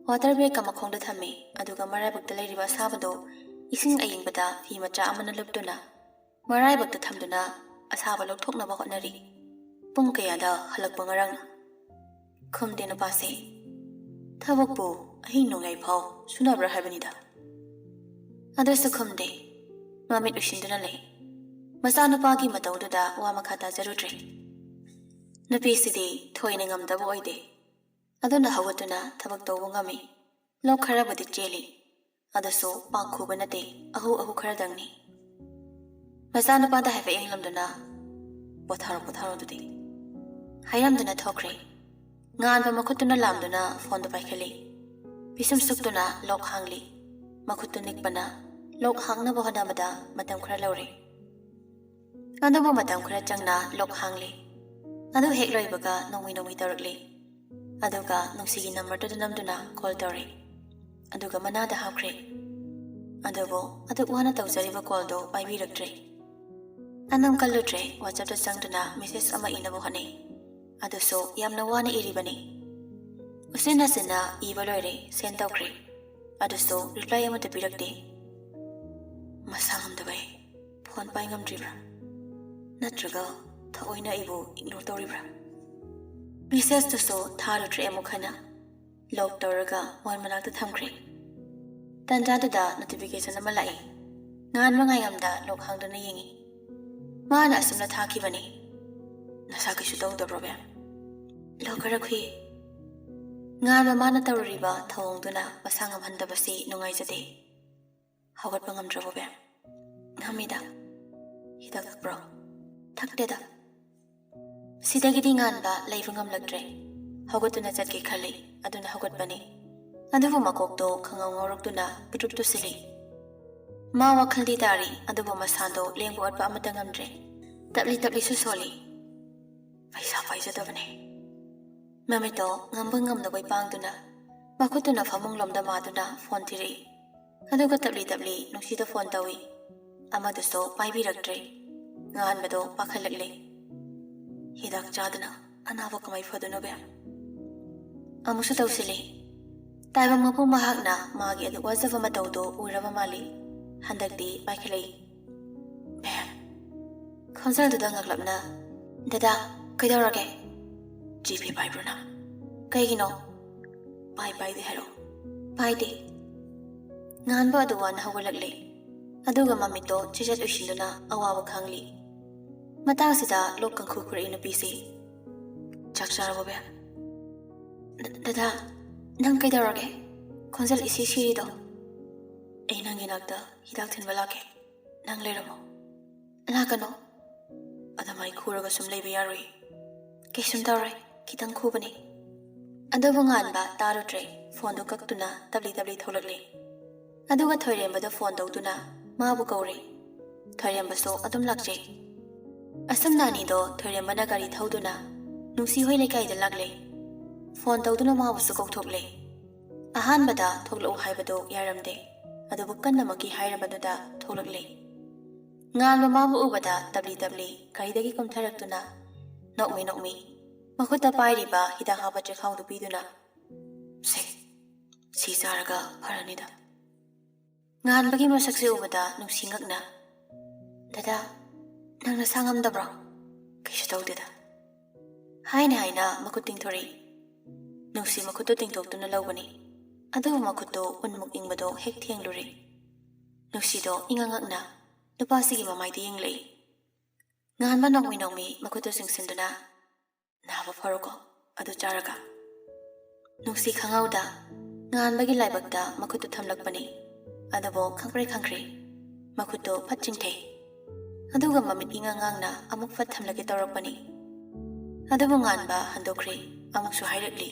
ꯋꯥꯇꯔ ꯕꯦꯒ ꯃꯈꯣꯡꯗ ꯊꯝꯃꯤ, ꯑꯗꯨꯒ ꯃꯔꯥꯏꯕꯛꯇ ꯂꯩꯔꯤꯕ ꯑꯁꯥꯕꯗꯣ ꯏꯁꯤꯡ ꯑꯏꯪꯕꯗ ꯐꯤ ꯃꯆꯥ ꯑꯃꯅ ꯂꯨꯞꯇꯨꯅ ꯃꯔꯥꯏꯕꯛꯇ ꯊꯝꯗꯨꯅ ꯑꯁꯥꯕ ꯂꯧꯊꯣꯛꯅꯕ ꯍꯣꯠꯅꯔꯤ꯫ ꯄꯨꯡ ꯀꯌꯥꯗ ꯍꯜꯂꯛꯄ ꯉꯔꯥꯡꯅ? ꯈꯨꯝꯗꯦ ꯅꯨꯄꯥꯁꯦ꯫ ꯊꯕꯛꯄꯨ ꯑꯍꯤꯡ ꯅꯣꯡꯌꯥꯏ ꯐꯥꯎ ꯁꯨꯅꯕ꯭ꯔꯥ ꯍꯥꯏꯕꯅꯤꯗ꯫ ꯑꯗꯨꯁꯨ ꯈꯨꯝꯗꯦ꯫ ꯃꯃꯤꯠ ꯎꯏꯁꯤꯟꯗꯨꯅ ꯂꯩ꯫ ꯃꯆꯥꯅꯨꯄꯥꯒꯤ ꯃꯇꯧꯗꯨꯗ ꯋꯥ ꯃꯈꯥ ꯇꯥꯖꯔꯨꯗ꯭ꯔꯦ꯫ ꯅꯨꯄꯤꯁꯤꯗꯤ ꯊꯣꯏꯅ ꯉꯝꯗꯕ ꯑꯣꯏꯗꯦ꯫ ꯑꯗꯨꯅ ꯍꯧꯒꯠꯇꯨꯅ ꯊꯕꯛ ꯇꯧꯕ ꯉꯝꯃꯤ꯫ ꯂꯣꯛ ꯈꯔꯕꯨꯗꯤ ꯆꯦꯜꯂꯤ꯫ ꯑꯗꯨꯁꯨ ꯄꯥꯛ ꯈꯨꯕ ꯅꯠꯇꯦ, ꯑꯍꯨ ꯑꯍꯨ ꯈꯔꯗꯪꯅꯤ꯫ ꯃꯆꯥꯅꯨꯄꯥꯗ ꯍꯥꯏꯐꯦꯠ ꯌꯦꯡꯂꯝꯗꯨꯅ, "ꯄꯣꯊꯥꯔꯣ, ꯄꯣꯊꯥꯔꯣ ꯑꯗꯨꯗꯤ," ꯍꯥꯏꯔꯝꯗꯨꯅ ꯊꯣꯛꯈ꯭ꯔꯦ꯫ ꯉꯥꯟꯕ ꯃꯈꯨꯠꯇꯨꯅ ꯂꯥꯝꯗꯨꯅ ꯐꯣꯟꯗꯨ ꯄꯥꯏꯈꯠꯂꯤ꯫ ꯄꯤꯁꯨꯝ ꯁꯨꯛꯇꯨꯅ ꯂꯣꯛ ꯍꯥꯡꯂꯤ꯫ ꯃꯈꯨꯠꯇꯨ ꯅꯤꯛꯄꯅ ꯂꯣꯛ ꯍꯥꯡꯅꯕ ꯍꯣꯠꯅꯕꯗ ꯃꯇꯝ ꯈꯔ ꯂꯧꯔꯦ꯫ ꯑꯗꯨꯕꯨ ꯃꯇꯝ ꯈꯔ ꯆꯪꯅ ꯂꯣꯛ ꯍꯥꯡꯂꯤ꯫ ꯑꯗꯨ ꯍꯦꯛ ꯂꯣꯏꯕꯒ ꯅꯣꯡꯃꯩ ꯅꯣꯡꯃꯩ ꯇꯧꯔꯛꯂꯤ꯫ ꯑꯗꯨꯒ ꯅꯨꯡꯁꯤꯒꯤ ꯅꯝꯕꯔꯗꯨꯗ ꯅꯝꯗꯨꯅ ꯀꯣꯜ ꯇꯧꯔꯦ꯫ ꯑꯗꯨꯒ ꯃꯅꯥꯗ ꯍꯥꯞꯈ꯭ꯔꯦ꯫ ꯑꯗꯨꯕꯨ ꯑꯗꯨꯛ ꯋꯥꯅ ꯇꯧꯖꯔꯤꯕ ꯀꯣꯜꯗꯣ ꯄꯥꯏꯕꯤꯔꯛꯇ꯭ꯔꯦ꯫ ꯑꯗꯨꯝ ꯀꯜꯂꯨꯗ꯭ꯔꯦ, ꯋꯥꯆꯞꯇ ꯆꯪꯗꯨꯅ ꯃꯦꯁꯦꯖ ꯑꯃ ꯏꯅꯕ ꯍꯣꯠꯅꯩ꯫ ꯑꯗꯨꯁꯨ ꯌꯥꯝꯅ ꯋꯥꯅ ꯏꯔꯤꯕꯅꯤ꯫ ꯎꯆꯤꯟ ꯅꯥꯆꯤꯟꯅ ꯏꯕ ꯂꯣꯏꯔꯦ, ꯁꯦꯟ ꯇꯧꯈ꯭ꯔꯦ꯫ ꯑꯗꯨꯁꯨ ꯔꯤꯄ꯭ꯂꯥꯏ ꯑꯃꯠꯇ ꯄꯤꯔꯛꯇꯦ꯫ ꯃꯁꯥ ꯉꯝꯗꯕꯩ ꯐꯣꯟ ꯄꯥꯏ ꯉꯝꯗ꯭ꯔꯤꯕ꯭ꯔꯥ? ꯅꯠꯇ꯭ꯔꯒ ꯊꯑꯣꯏꯅ ꯑꯩꯕꯨ ꯏꯒꯅꯣꯔ ꯇꯧꯔꯤꯕ꯭ꯔꯥ? ꯃꯦꯁꯦꯖꯇꯨꯁꯨ ꯊꯥꯔꯨꯗ꯭ꯔꯦ ꯑꯃꯨꯛ ꯍꯟꯅ꯫ ꯂꯣꯛ ꯇꯧꯔꯒ ꯃꯣꯟ ꯃꯅꯥꯛꯇ ꯊꯝꯈ꯭ꯔꯦ꯫ ꯇꯟꯖꯥꯗꯨꯗ ꯅꯣꯇꯤꯐꯤꯀꯦꯁꯟ ꯑꯃ ꯂꯥꯛꯏ꯫ ꯉꯥꯟꯕ ꯉꯥꯏꯉꯝꯗ ꯂꯣꯛ ꯍꯥꯡꯗꯨꯅ ꯌꯦꯡꯉꯤ꯫ ꯃꯥꯅ ꯑꯁꯨꯝꯅ ꯊꯥꯈꯤꯕꯅꯤ, "ꯅꯁꯥ ꯀꯩꯁꯨ ꯇꯧꯗꯕ꯭ꯔꯣ, ꯕꯦꯝ?" ꯂꯣꯛ ꯈꯔ ꯈꯨꯏ꯫ ꯉꯥꯟꯕ ꯃꯥꯅ ꯇꯧꯔꯨꯔꯤꯕ ꯊꯧꯑꯣꯡꯗꯨꯅ ꯃꯁꯥ ꯉꯝꯍꯟꯗꯕꯁꯤ ꯅꯨꯡꯉꯥꯏꯖꯗꯦ꯫ ꯍꯧꯒꯠꯄ ꯉꯝꯗ꯭ꯔꯕꯣ ꯕꯦꯝ? ꯉꯝꯃꯤꯗ꯫ ꯍꯤꯗꯥꯛ ꯊꯛꯄ꯭ꯔꯣ? ꯊꯛꯇꯦꯗ꯫ ꯁꯤꯗꯒꯤꯗꯤ ꯉꯥꯟꯕ ꯂꯩꯕ ꯉꯝꯂꯛꯇ꯭ꯔꯦ꯫ ꯍꯧꯒꯠꯇꯨꯅ ꯆꯠꯀꯦ ꯈꯜꯂꯤ, ꯑꯗꯨꯅ ꯍꯧꯒꯠꯄꯅꯤ꯫ ꯑꯗꯨꯕꯨ ꯃꯀꯣꯛꯇꯣ ꯈꯪꯉꯧ ꯉꯧꯔꯛꯇꯨꯅ ꯄꯤꯇ꯭ꯔꯨꯞ ꯇꯨꯁꯤꯜꯂꯤ꯫ ꯃꯥ ꯋꯥꯈꯜꯗꯤ ꯇꯥꯔꯤ, ꯑꯗꯨꯕꯨ ꯃꯁꯥꯗꯣ ꯂꯦꯡꯕ ꯑꯣꯠꯄ ꯑꯃꯠꯇ ꯉꯝꯗ꯭ꯔꯦ꯫ ꯇꯞꯂꯤ ꯇꯞꯂꯤꯁꯨ ꯁꯣꯜꯂꯤ꯫ ꯄꯩꯁꯥ ꯄꯥꯏꯖꯗꯕꯅꯦ꯫ ꯃꯃꯤꯠꯇꯣ ꯉꯝꯕ ꯉꯝꯗꯕꯩ ꯄꯥꯡꯗꯨꯅ, ꯃꯈꯨꯠꯇꯨꯅ ꯐꯃꯨꯡꯂꯣꯝꯗ ꯃꯥꯗꯨꯅ ꯐꯣꯟ ꯊꯤꯔꯛꯏ꯫ ꯑꯗꯨꯒ ꯇꯞꯂꯤ ꯇꯞꯂꯤ ꯅꯨꯡꯁꯤꯗ ꯐꯣꯟ ꯇꯧꯏ꯫ ꯑꯃꯗꯨꯁꯨ ꯄꯥꯏꯕꯤꯔꯛꯇ꯭ꯔꯦ꯫ ꯉꯥꯟꯕꯗꯣ ꯄꯥꯈꯠꯂꯛꯂꯦ꯫ ꯍꯤꯗꯥꯛ ꯆꯥꯗꯅ ꯑꯅꯥꯕ ꯀꯃꯥꯏ ꯐꯗꯣꯏꯅꯣ ꯕꯦꯝ? ꯑꯃꯨꯛꯁꯨ ꯇꯧꯁꯤꯜꯂꯤ꯫ ꯇꯥꯏꯕꯪ ꯃꯄꯨ ꯃꯍꯥꯛꯅ ꯃꯥꯒꯤ ꯑꯗꯨ ꯋꯥꯖꯕ ꯃꯇꯧꯗꯣ ꯎꯔꯕ ꯃꯥꯜꯂꯤ꯫ ꯍꯟꯗꯛꯇꯤ ꯄꯥꯏꯈꯠꯂꯛꯏ꯫ ꯕꯦꯝ꯫ ꯈꯣꯟꯖꯦꯜꯗꯨꯗ ꯉꯛꯂꯞꯅ, "ꯗꯗꯥ, ꯀꯩꯗꯧꯔꯒꯦ? ꯖꯤꯄꯦ ꯄꯥꯏꯕ꯭ꯔꯣ ꯅꯪ? ꯀꯩꯒꯤꯅꯣ? ꯄꯥꯏ ꯄꯥꯏꯗꯦ ꯍꯥꯏꯔꯛꯑꯣ꯫ ꯄꯥꯏꯗꯦ꯫" ꯉꯥꯟꯕ ꯑꯗꯨ ꯋꯥꯅ ꯍꯧꯒꯠꯂꯛꯂꯦ꯫ ꯑꯗꯨꯒ ꯃꯃꯤꯠꯇꯣ ꯆꯤꯖꯠ ꯎꯏꯁꯤꯟꯗꯨꯅ ꯑꯋꯥꯕ ꯈꯥꯡꯂꯤ꯫ ꯃꯇꯥꯡꯁꯤꯗ ꯂꯣꯛ ꯀꯪꯈꯨ ꯈꯨꯔꯛꯏ ꯅꯨꯄꯤꯁꯤ꯫ "ꯆꯥꯛ ꯆꯥꯔꯕꯣ ꯕꯦꯝ?" "ꯗ-, ꯗꯗꯥ, ꯅꯪ ꯀꯩꯗꯧꯔꯒꯦ? ꯈꯣꯟꯖꯦꯜ ꯏꯁꯤ ꯁꯤꯔꯤꯗꯣ?" "ꯑꯩ ꯅꯪꯒꯤ ꯅꯥꯛꯇ ꯍꯤꯗꯥꯛ ꯊꯤꯟꯕ ꯂꯥꯛꯀꯦ꯫ ꯅꯪ ꯂꯩꯔꯝꯃꯣ꯫" "ꯂꯥꯛꯀꯅꯣ꯫" "ꯑꯗꯨꯃꯥꯏ ꯈꯨꯔꯒ ꯁꯨꯝ ꯂꯩꯕ ꯌꯥꯔꯣꯏ꯫" "ꯀꯩꯁꯨꯝ ꯇꯧꯔꯣꯏ, ꯈꯤꯇꯪ ꯈꯨꯕꯅꯤ꯫" ꯑꯗꯨꯕꯨ ꯉꯥꯟꯕ ꯇꯥꯔꯨꯗ꯭ꯔꯦ, ꯐꯣꯟꯗꯨ ꯀꯛꯇꯨꯅ ꯇꯞꯂꯤ ꯇꯞꯂꯤ ꯊꯣꯛꯂꯛꯂꯦ꯫ ꯑꯗꯨꯒ ꯊꯣꯏꯔꯦꯝꯕꯗ ꯐꯣꯟ ꯇꯧꯗꯨꯅ ꯃꯥꯕꯨ ꯀꯧꯔꯦ꯫ ꯊꯣꯏꯔꯦꯝꯕꯁꯨ ꯑꯗꯨꯝ ꯂꯥꯛꯆꯩ꯫ ꯑꯁꯨꯝꯅ ꯑꯅꯤꯗꯣ ꯊꯣꯏꯔꯦꯝꯕꯅ ꯒꯥꯔꯤ ꯊꯧꯗꯨꯅ ꯅꯨꯡꯁꯤ ꯍꯣꯏ ꯂꯩꯀꯥꯏꯗ ꯂꯥꯛꯂꯦ꯫ ꯐꯣꯟ ꯇꯧꯗꯨꯅ ꯃꯥꯕꯨꯁꯨ ꯀꯧꯊꯣꯛꯂꯦ꯫ ꯑꯍꯥꯟꯕꯗ ꯊꯣꯛꯂꯛꯎ ꯍꯥꯏꯕꯗꯨ ꯌꯥꯔꯝꯗꯦ, ꯑꯗꯨꯕꯨ ꯀꯟꯅꯃꯛꯀꯤ ꯍꯥꯏꯔꯕꯗꯨꯗ ꯊꯣꯛꯂꯛꯂꯦ꯫ ꯉꯥꯟꯕ ꯃꯥꯕꯨ ꯎꯕꯗ ꯇꯞꯂꯤ ꯇꯞꯂꯤ ꯒꯥꯔꯤꯗꯒꯤ ꯀꯨꯝꯊꯔꯛꯇꯨꯅ ꯅꯣꯛꯃꯤ ꯅꯣꯛꯃꯤ ꯃꯈꯨꯠꯇ ꯄꯥꯏꯔꯤꯕ ꯍꯤꯗꯥꯛ ꯍꯥꯞꯄ ꯆꯦꯈꯥꯎꯗꯨ ꯄꯤꯗꯨꯅ, "ꯁꯦ, ꯁꯤ ꯆꯥꯔꯒ ꯐꯔꯅꯤꯗ꯫" ꯉꯥꯟꯕꯒꯤ ꯃꯁꯛꯁꯦ ꯎꯕꯗ ꯅꯨꯡꯁꯤ ꯉꯛꯅ, "ꯗꯗꯥ, ꯅꯪ ꯅꯁꯥ ꯉꯝꯗꯕ꯭ꯔꯣ?" "ꯀꯩꯁꯨ ꯇꯧꯗꯦꯗ꯫" ꯍꯥꯏꯅ ꯍꯥꯏꯅ ꯃꯈꯨꯠ ꯇꯤꯡꯊꯣꯔꯛꯏ꯫ ꯅꯨꯡꯁꯤ ꯃꯈꯨꯠꯇꯨ ꯇꯤꯡꯊꯣꯛꯇꯨꯅ ꯂꯧꯕꯅꯤ꯫ ꯑꯗꯨꯕꯨ ꯃꯈꯨꯠꯇꯨ ꯎꯟꯃꯨꯛ ꯏꯪꯕꯗꯣ ꯍꯦꯛ ꯊꯦꯡꯂꯨꯔꯦ꯫ ꯅꯨꯡꯁꯤꯗꯣ ꯏꯉꯛ ꯉꯛꯅ ꯅꯨꯄꯥꯁꯤꯒꯤ ꯃꯃꯥꯏꯗ ꯌꯦꯡꯂꯛꯏ꯫ ꯉꯥꯟꯕ ꯅꯣꯡꯃꯤ ꯅꯣꯡꯃꯤ ꯃꯈꯨꯠꯇꯨ ꯆꯤꯡꯁꯤꯟꯗꯨꯅ, "ꯅꯥꯕ ꯐꯔꯣꯀꯣ, ꯑꯗꯨ ꯆꯥꯔꯒ꯫" ꯅꯨꯡꯁꯤ ꯈꯪꯍꯧꯗ ꯉꯥꯟꯕꯒꯤ ꯂꯥꯏꯕꯛꯇ ꯃꯈꯨꯠꯇꯨ ꯊꯝꯂꯛꯄꯅꯤ꯫ ꯑꯗꯨꯕꯨ ꯈꯪꯄ꯭ꯔꯦ ꯈꯪꯈ꯭ꯔꯦ꯫ ꯃꯈꯨꯠꯇꯨ ꯐꯠ ꯆꯤꯡꯊꯩ꯫ ꯑꯗꯨꯒ ꯃꯃꯤꯠ ꯏꯉꯥꯡ ꯉꯥꯡꯅ ꯑꯃꯨꯛ ꯐꯠ ꯊꯝꯂꯒꯦ ꯇꯧꯔꯛꯄꯅꯤ꯫ ꯑꯗꯨꯕꯨ ꯉꯥꯟꯕ ꯍꯟꯗꯣꯛꯈ꯭ꯔꯦ꯫ ꯑꯃꯨꯛꯁꯨ ꯍꯥꯏꯔꯛꯂꯤ,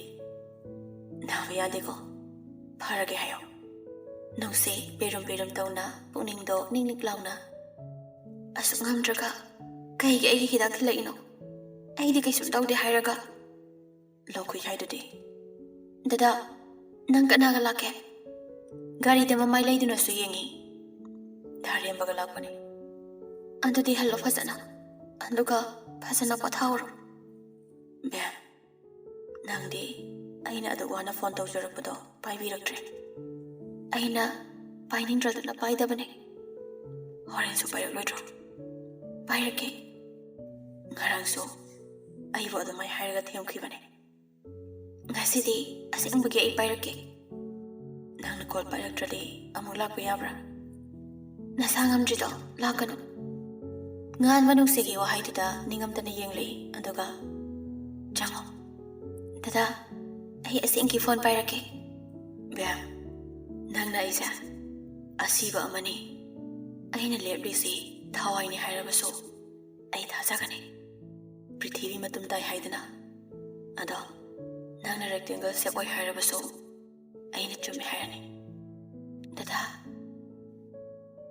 "ꯅꯥꯕ ꯌꯥꯗꯦꯀꯣ, ꯐꯔꯒꯦ ꯍꯥꯏꯌꯣ"꯫ ꯅꯨꯡꯁꯤ ꯄꯦꯔꯨꯝ ꯄꯦꯔꯨꯝ ꯇꯧꯅ, ꯄꯨꯛꯅꯤꯡꯗꯣ ꯅꯤꯛ ꯅꯤꯛ ꯂꯥꯎꯅ, "ꯑꯁꯨꯛ ꯉꯝꯗ꯭ꯔꯒ ꯀꯩꯒꯤ ꯑꯩꯒꯤ ꯍꯤꯗꯥꯛ ꯊꯤꯜꯂꯛꯏꯅꯣ? ꯑꯩꯗꯤ ꯀꯩꯁꯨꯝ ꯇꯧꯗꯦ ꯍꯥꯏꯔꯒ"꯫ ꯂꯣꯡꯈꯨꯏ ꯍꯥꯏꯗꯨꯗꯤ꯫ "ꯗꯗꯥ, ꯅꯪ ꯀꯅꯥꯒ ꯂꯥꯛꯀꯦ? ꯒꯥꯔꯤꯗ ꯃꯃꯥꯏ ꯂꯩꯗꯨꯅꯁꯨ ꯌꯦꯡꯉꯤ꯫ ꯙꯥꯔꯦꯝꯕꯒ ꯂꯥꯛꯄꯅꯤ꯫ ꯑꯗꯨꯗꯤ ꯍꯜꯂꯣ ꯐꯖꯅ, ꯑꯗꯨꯒ ꯐꯖꯅ ꯄꯣꯊꯥꯍꯧꯔꯣ"꯫ "ꯕꯦꯝ, ꯅꯪꯗꯤ ꯑꯩꯅ ꯑꯗꯨꯛ ꯋꯥꯅ ꯐꯣꯟ ꯇꯧꯖꯔꯛꯄꯗꯣ ꯄꯥꯏꯕꯤꯔꯛꯇ꯭ꯔꯦ"꯫ "ꯑꯩꯅ ꯄꯥꯏꯅꯤꯡꯗ꯭ꯔꯗꯅ ꯄꯥꯏꯗꯕꯅꯦ"꯫ "ꯍꯣꯔꯦꯟꯁꯨ ꯄꯥꯏꯔꯛꯂꯣꯏꯗ꯭ꯔꯣ?" "ꯄꯥꯏꯔꯛꯀꯦ꯫ ꯉꯔꯥꯡꯁꯨ ꯑꯩꯕꯨ ꯑꯗꯨꯃꯥꯏ ꯍꯥꯏꯔꯒ ꯊꯦꯝꯈꯤꯕꯅꯦ꯫ ꯉꯁꯤꯗꯤ ꯑꯁꯦꯡꯕꯒꯤ ꯑꯩ ꯄꯥꯏꯔꯛꯀꯦ꯫ ꯅꯪꯅ ꯀꯣꯜ ꯄꯥꯏꯔꯛꯇ꯭ꯔꯗꯤ ꯑꯃꯨꯛ ꯂꯥꯛꯄ ꯌꯥꯕ꯭ꯔꯥ? ꯅꯁꯥ ꯉꯝꯗ꯭ꯔꯤꯗꯣ ꯂꯥꯛꯀꯅꯨ"꯫ ꯉꯥꯟꯕ ꯅꯨꯡꯁꯤꯒꯤ ꯋꯥꯍꯩꯗꯨꯗ ꯅꯤꯡꯉꯝꯗꯅ ꯌꯦꯡꯂꯛꯏ, ꯑꯗꯨꯒ, "ꯆꯪꯉꯣ꯫ ꯗꯗꯥ, ꯑꯩ ꯑꯁꯦꯡꯀꯤ ꯐꯣꯟ ꯄꯥꯏꯔꯛꯀꯦ"꯫ "ꯕꯦꯝ, ꯅꯪꯅ ꯑꯩꯁꯦ ꯑꯁꯤꯕ ꯑꯃꯅꯤ꯫ ꯑꯩꯅ ꯂꯦꯞꯂꯤꯁꯤ ꯊꯋꯥꯏꯅꯤ ꯍꯥꯏꯔꯕꯁꯨ ꯑꯩ ꯊꯥꯖꯒꯅꯤ꯫ ꯄ꯭ꯔꯤꯊꯤꯕꯤ ꯃꯇꯨꯝ ꯇꯥꯏ ꯍꯥꯏꯗꯅ꯫ ꯑꯗꯣ ꯅꯪꯅ rectangle shape ꯑꯣꯏ ꯍꯥꯏꯔꯕꯁꯨ ꯑꯩꯅ ꯆꯨꯝꯃꯦ ꯍꯥꯏꯔꯅꯤ"꯫ "ꯗꯗꯥ"꯫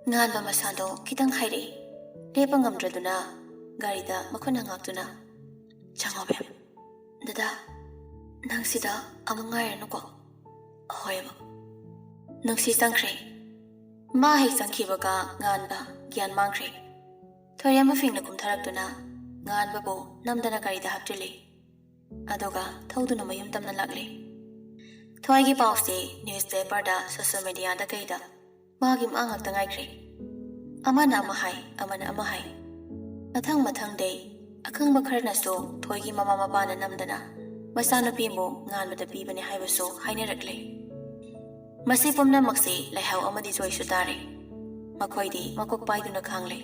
ꯉꯥꯟꯕ ꯃꯁꯥꯗꯣ ꯈꯤꯇꯪ ꯍꯥꯏꯔꯛꯏ꯫ ꯂꯦꯞꯄ ꯉꯝꯗ꯭ꯔꯗꯨꯅ ꯒꯥꯔꯤꯗ ꯃꯈꯨꯠꯅ ꯉꯥꯛꯇꯨꯅ, "ꯆꯪꯉꯣ ꯕꯦꯝ"꯫ "ꯗꯗꯥ, ꯅꯪ ꯁꯤꯗ ꯑꯃꯨꯛ ꯉꯥꯏꯔꯅꯨꯀꯣ"꯫ "ꯍꯣꯏ, ꯑꯃꯨꯛ"꯫ ꯅꯨꯡꯁꯤ ꯆꯪꯈ꯭ꯔꯦ꯫ ꯃꯥ ꯍꯦꯛ ꯆꯪꯈꯤꯕꯒ ꯉꯥꯟꯕ ꯒ꯭ꯌꯥꯟ ꯃꯥꯡꯈ꯭ꯔꯦ꯫ ꯊꯣꯏꯔꯦꯝꯕ ꯐꯤꯡꯅ ꯀꯨꯝꯊꯔꯛꯇꯨꯅ ꯉꯥꯟꯕꯕꯨ ꯅꯝꯗꯅ ꯒꯥꯔꯤꯗ ꯍꯥꯞꯆꯤꯜꯂꯤ꯫ ꯑꯗꯨꯒ ꯊꯧꯗꯨꯅ ꯃꯌꯨꯝ ꯇꯝꯅ ꯂꯥꯛꯂꯤ꯫ ꯊꯣꯏꯒꯤ ꯄꯥꯎꯁꯤ newspaperꯗ, social mediaꯗ ꯀꯩꯗ ꯃꯥꯒꯤ ꯃꯥ ꯉꯥꯛꯇ ꯉꯥꯏꯈ꯭ꯔꯦ꯫ ꯑꯃꯅ ꯑꯃ ꯍꯥꯏ, ꯑꯃꯅ ꯑꯃ ꯍꯥꯏ꯫ ꯃꯊꯪ ꯃꯊꯪꯗꯩ ꯑꯈꯪꯕ ꯈꯔꯅꯁꯨ ꯊꯣꯏꯒꯤ ꯃꯃꯥ ꯃꯄꯥꯅ ꯅꯝꯗꯅ ꯃꯆꯥꯅꯨꯄꯤꯕꯨ ꯉꯥꯟꯕꯗ ꯄꯤꯕꯅꯤ ꯍꯥꯏꯕꯁꯨ ꯍꯥꯏꯅꯔꯛꯂꯦ꯫ ꯃꯁꯤ ꯄꯨꯝꯅꯃꯛꯁꯤ ꯂꯥꯏꯍꯧ ꯑꯃꯗꯤ ꯖꯣꯏꯁꯨ ꯇꯥꯔꯦ꯫ ꯃꯈꯣꯏꯗꯤ ꯃꯀꯣꯛ ꯄꯥꯏꯗꯨꯅ ꯈꯥꯡꯂꯦ꯫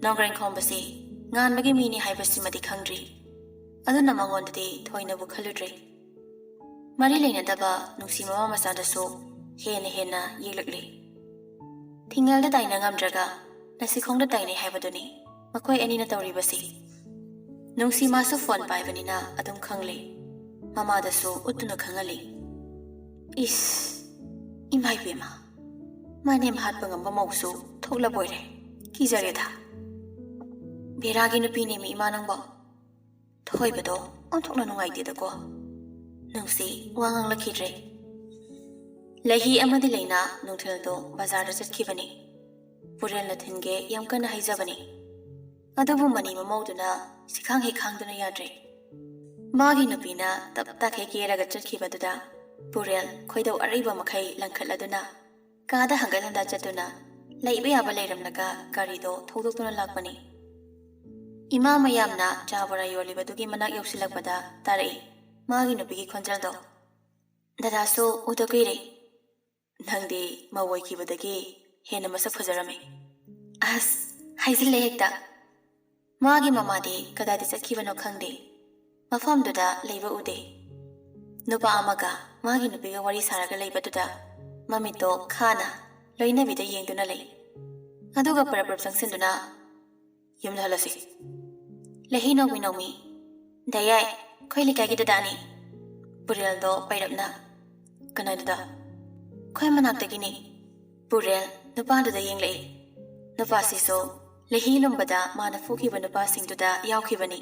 ꯅꯣꯡꯒ꯭ꯔꯦꯡ ꯈꯣꯝꯕꯁꯤ ꯉꯥꯟꯕꯒꯤ ꯃꯤꯅꯤ ꯍꯥꯏꯕꯁꯤꯃꯗꯤ ꯈꯪꯗ꯭ꯔꯤ꯫ ꯑꯗꯨꯅ ꯃꯉꯣꯟꯗꯗꯤ ꯊꯣꯏꯅꯕꯨ ꯈꯜꯂꯨꯗ꯭ꯔꯦ꯫ ꯃꯔꯤ ꯂꯩꯅꯗꯕ ꯅꯨꯡꯁꯤ ꯃꯃꯥ ꯃꯆꯥꯗꯁꯨ ꯍꯦꯟꯅ ꯍꯦꯟꯅ ꯌꯦꯛꯂꯛꯂꯤ꯫ ꯏꯪꯉꯦꯜꯗ ꯇꯥꯏꯅ ꯉꯝꯗ꯭ꯔꯒ ꯅꯁꯤꯈꯣꯡꯗ ꯇꯥꯏꯅꯩ ꯍꯥꯏꯕꯗꯨꯅꯤ ꯃꯈꯣꯏ ꯑꯅꯤꯅ ꯇꯧꯔꯤꯕꯁꯤ꯫ ꯅꯨꯡꯁꯤ ꯃꯥꯁꯨ ꯐꯣꯟ ꯄꯥꯏꯕꯅꯤꯅ ꯑꯗꯨꯝ ꯈꯪꯂꯦ꯫ ꯃꯃꯥꯗꯁꯨ ꯎꯠꯇꯨꯅ ꯈꯪꯍꯜꯂꯤ꯫ ꯏꯁ, ꯏꯃꯥ ꯏꯕꯦꯝꯃ, ꯃꯅꯦꯝ ꯍꯥꯠꯄ ꯉꯝꯕ ꯃꯧꯁꯨ ꯊꯣꯛꯂꯕꯣꯏꯔꯦ꯫ ꯀꯤꯖꯔꯦꯗ꯫ ꯕꯦꯔꯥꯒꯤ ꯅꯨꯄꯤꯅꯦꯃꯤ ꯏꯃꯥ ꯅꯪꯕꯣ꯫ ꯊꯣꯏꯕꯗꯣ ꯑꯣꯟꯊꯣꯛꯅ ꯅꯨꯡꯉꯥꯏꯇꯦꯗꯀꯣ꯫ ꯅꯨꯡꯁꯤ ꯋꯥ ꯉꯥꯡꯂꯛꯈꯤꯗ꯭ꯔꯦ꯫ ꯂꯩꯍꯤ ꯑꯃꯗꯤ ꯂꯩꯅꯥ ꯅꯨꯡꯊꯤꯜꯗꯣ ꯕꯖꯥꯔꯗ ꯆꯠꯈꯤꯕꯅꯤ꯫ ꯄꯨꯔꯦꯜꯅ ꯊꯤꯟꯒꯦ ꯌꯥꯝ ꯀꯟꯅ ꯍꯥꯏꯖꯕꯅꯤ꯫ ꯑꯗꯨꯕꯨ ꯃꯅꯤ ꯃꯃꯧꯗꯨꯅ ꯁꯤꯈꯥꯡ ꯍꯦꯛ ꯈꯥꯡꯗꯨꯅ ꯌꯥꯗ꯭ꯔꯦ꯫ ꯃꯥꯒꯤ ꯅꯨꯄꯤꯅ ꯇꯞ ꯇꯥꯈꯩ ꯀꯦꯔꯒ ꯆꯠꯈꯤꯕꯗꯨꯗ ꯄꯨꯔꯦꯜ ꯈꯣꯏꯗꯧ ꯑꯔꯩꯕ ꯃꯈꯩ ꯂꯪꯈꯠꯂꯗꯨꯅ ꯀꯥꯗ ꯍꯪꯒꯠ ꯍꯟꯗ ꯆꯠꯇꯨꯅ ꯂꯩꯕ ꯌꯥꯕ ꯂꯩꯔꯝꯂꯒ ꯒꯥꯔꯤꯗꯣ ꯊꯧꯗꯣꯛꯇꯨꯅ ꯂꯥꯛꯄꯅꯤ꯫ ꯏꯃꯥ ꯃꯌꯥꯝꯅ ꯆꯥ ꯕꯣꯔꯥ ꯌꯣꯜꯂꯤꯕꯗꯨꯒꯤ ꯃꯅꯥꯛ ꯌꯧꯁꯤꯜꯂꯛꯄꯗ ꯇꯥꯔꯛꯏ ꯃꯥꯒꯤ ꯅꯨꯄꯤꯒꯤ ꯈꯣꯟꯖꯦꯜꯗꯣ꯫ "ꯗꯗꯥꯁꯨ ꯎꯗ ꯀꯨꯏꯔꯦ꯫ ꯅꯪꯗꯤ ꯃꯧ ꯑꯣꯏꯈꯤꯕꯗꯒꯤ ꯍꯦꯟꯅ ꯃꯁꯛ ꯐꯖꯔꯝꯃꯤ꯫" ꯑꯁ, ꯍꯥꯏꯖꯤꯜꯂꯦ ꯍꯦꯛꯇ꯫ ꯃꯥꯒꯤ ꯃꯃꯥꯗꯤ ꯀꯗꯥꯏꯗ ꯆꯠꯈꯤꯕꯅꯣ ꯈꯪꯗꯦ꯫ ꯃꯐꯝꯗꯨꯗ ꯂꯩꯕ ꯎꯗꯦ꯫ ꯅꯨꯄꯥ ꯑꯃꯒ ꯃꯥꯒꯤ ꯅꯨꯄꯤꯒ ꯋꯥꯔꯤ ꯁꯥꯔꯒ ꯂꯩꯕꯗꯨꯗ ꯃꯃꯤꯠꯇꯣ ꯈꯥꯅ ꯂꯣꯏꯅꯕꯤꯗ ꯌꯦꯡꯗꯨꯅ ꯂꯩ꯫ ꯑꯗꯨꯒ ꯄꯔꯞ ꯄꯔꯞ ꯆꯪꯁꯤꯟꯗꯨꯅ, "ꯌꯨꯝꯗ ꯍꯜꯂꯁꯤ꯫ ꯂꯩꯍꯤ ꯅꯣꯡꯃꯤ ꯅꯣꯡꯃꯤ꯫ ꯗꯥ ꯌꯥꯏ, ꯑꯩꯈꯣꯏ ꯂꯩꯀꯥꯏꯒꯤ ꯗꯗꯥꯅꯤ꯫" ꯄꯨꯔꯦꯜꯗꯣ ꯄꯩꯔꯞꯅ, "ꯀꯅꯥꯏ ꯗꯗꯥ?" "ꯑꯩꯈꯣꯏ ꯃꯅꯥꯛꯇꯒꯤꯅꯤ꯫" ꯄꯨꯔꯦꯜ ꯅꯨꯄꯥꯗꯨꯗ ꯌꯦꯡꯂꯛꯏ꯫ ꯅꯨꯄꯥꯁꯤꯁꯨ ꯂꯩꯍꯤ ꯂꯨꯝꯕꯗ ꯃꯥꯅ ꯐꯨꯈꯤꯕ ꯅꯨꯄꯥꯁꯤꯡꯗꯨꯗ ꯌꯥꯎꯈꯤꯕꯅꯤ꯫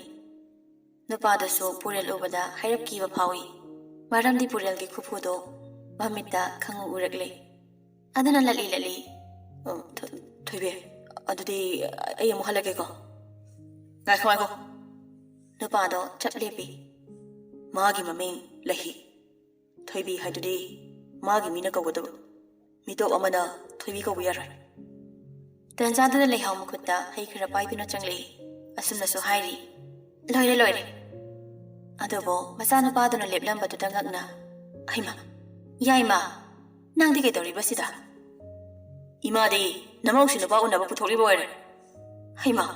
ꯅꯨꯄꯥꯗꯨꯁꯨ ꯄꯨꯔꯦꯜ ꯎꯕꯗ ꯍꯥꯏꯔꯞ ꯀꯤꯕ ꯐꯥꯎꯏ꯫ ꯃꯔꯝꯗꯤ ꯄꯨꯔꯦꯜꯒꯤ ꯈꯨꯐꯨꯗꯣ ꯃꯃꯤꯠꯇ ꯈꯪꯎ ꯎꯔꯛꯂꯦ꯫ ꯑꯗꯨꯅ ꯂꯠꯂꯤ ꯂꯠꯂꯤ, "ꯑ, ꯊ-, ꯊꯣꯏꯕꯤ, ꯑꯗꯨꯗꯤ ꯑꯩ ꯑꯃꯨꯛ ꯍꯜꯂꯒꯦꯀꯣ꯫" "ꯉꯥꯏꯈꯣ, ꯉꯥꯏꯈꯣ꯫" ꯅꯨꯄꯥꯗꯣ ꯆꯞ ꯂꯦꯞꯄꯤ꯫ "ꯃꯥꯒꯤ ꯃꯃꯤꯡ ꯂꯩꯍꯤ꯫ ꯊꯣꯏꯕꯤ ꯍꯥꯏꯗꯨꯗꯤ ꯃꯥꯒꯤ ꯃꯤꯅ ꯀꯧꯒꯗꯕ꯫ ꯃꯤꯇꯣꯞ ꯑꯃꯅ ꯊꯣꯏꯕꯤ ꯀꯧꯕ ꯌꯥꯔꯣꯏ꯫" ꯇꯟꯖꯥꯗꯨꯗ ꯂꯩꯍꯥꯎ ꯃꯈꯨꯠꯇ ꯍꯩ ꯈꯔ ꯄꯥꯏꯗꯨꯅ ꯆꯪꯂꯛꯏ꯫ ꯑꯁꯨꯝꯅꯁꯨ ꯍꯥꯏꯔꯤ, "ꯂꯣꯏꯔꯦ, ꯂꯣꯏꯔꯦ꯫" ꯑꯗꯨꯕꯨ ꯃꯆꯥꯅꯨꯄꯥꯗꯨꯅ ꯂꯦꯞꯂꯝꯕꯗꯨꯗ ꯉꯛꯅ, "ꯍꯩꯃꯥ, ꯌꯥꯏꯃ, ꯅꯪꯗꯤ ꯀꯩꯗꯧꯔꯤꯕ ꯁꯤꯗ?" "ꯏꯃꯥꯗꯤ ꯅꯃꯧꯁꯤ ꯅꯨꯄꯥ ꯎꯅꯕ ꯄꯨꯊꯣꯛꯂꯤꯕ ꯑꯣꯏꯔꯦ꯫" "ꯍꯩꯃꯥ,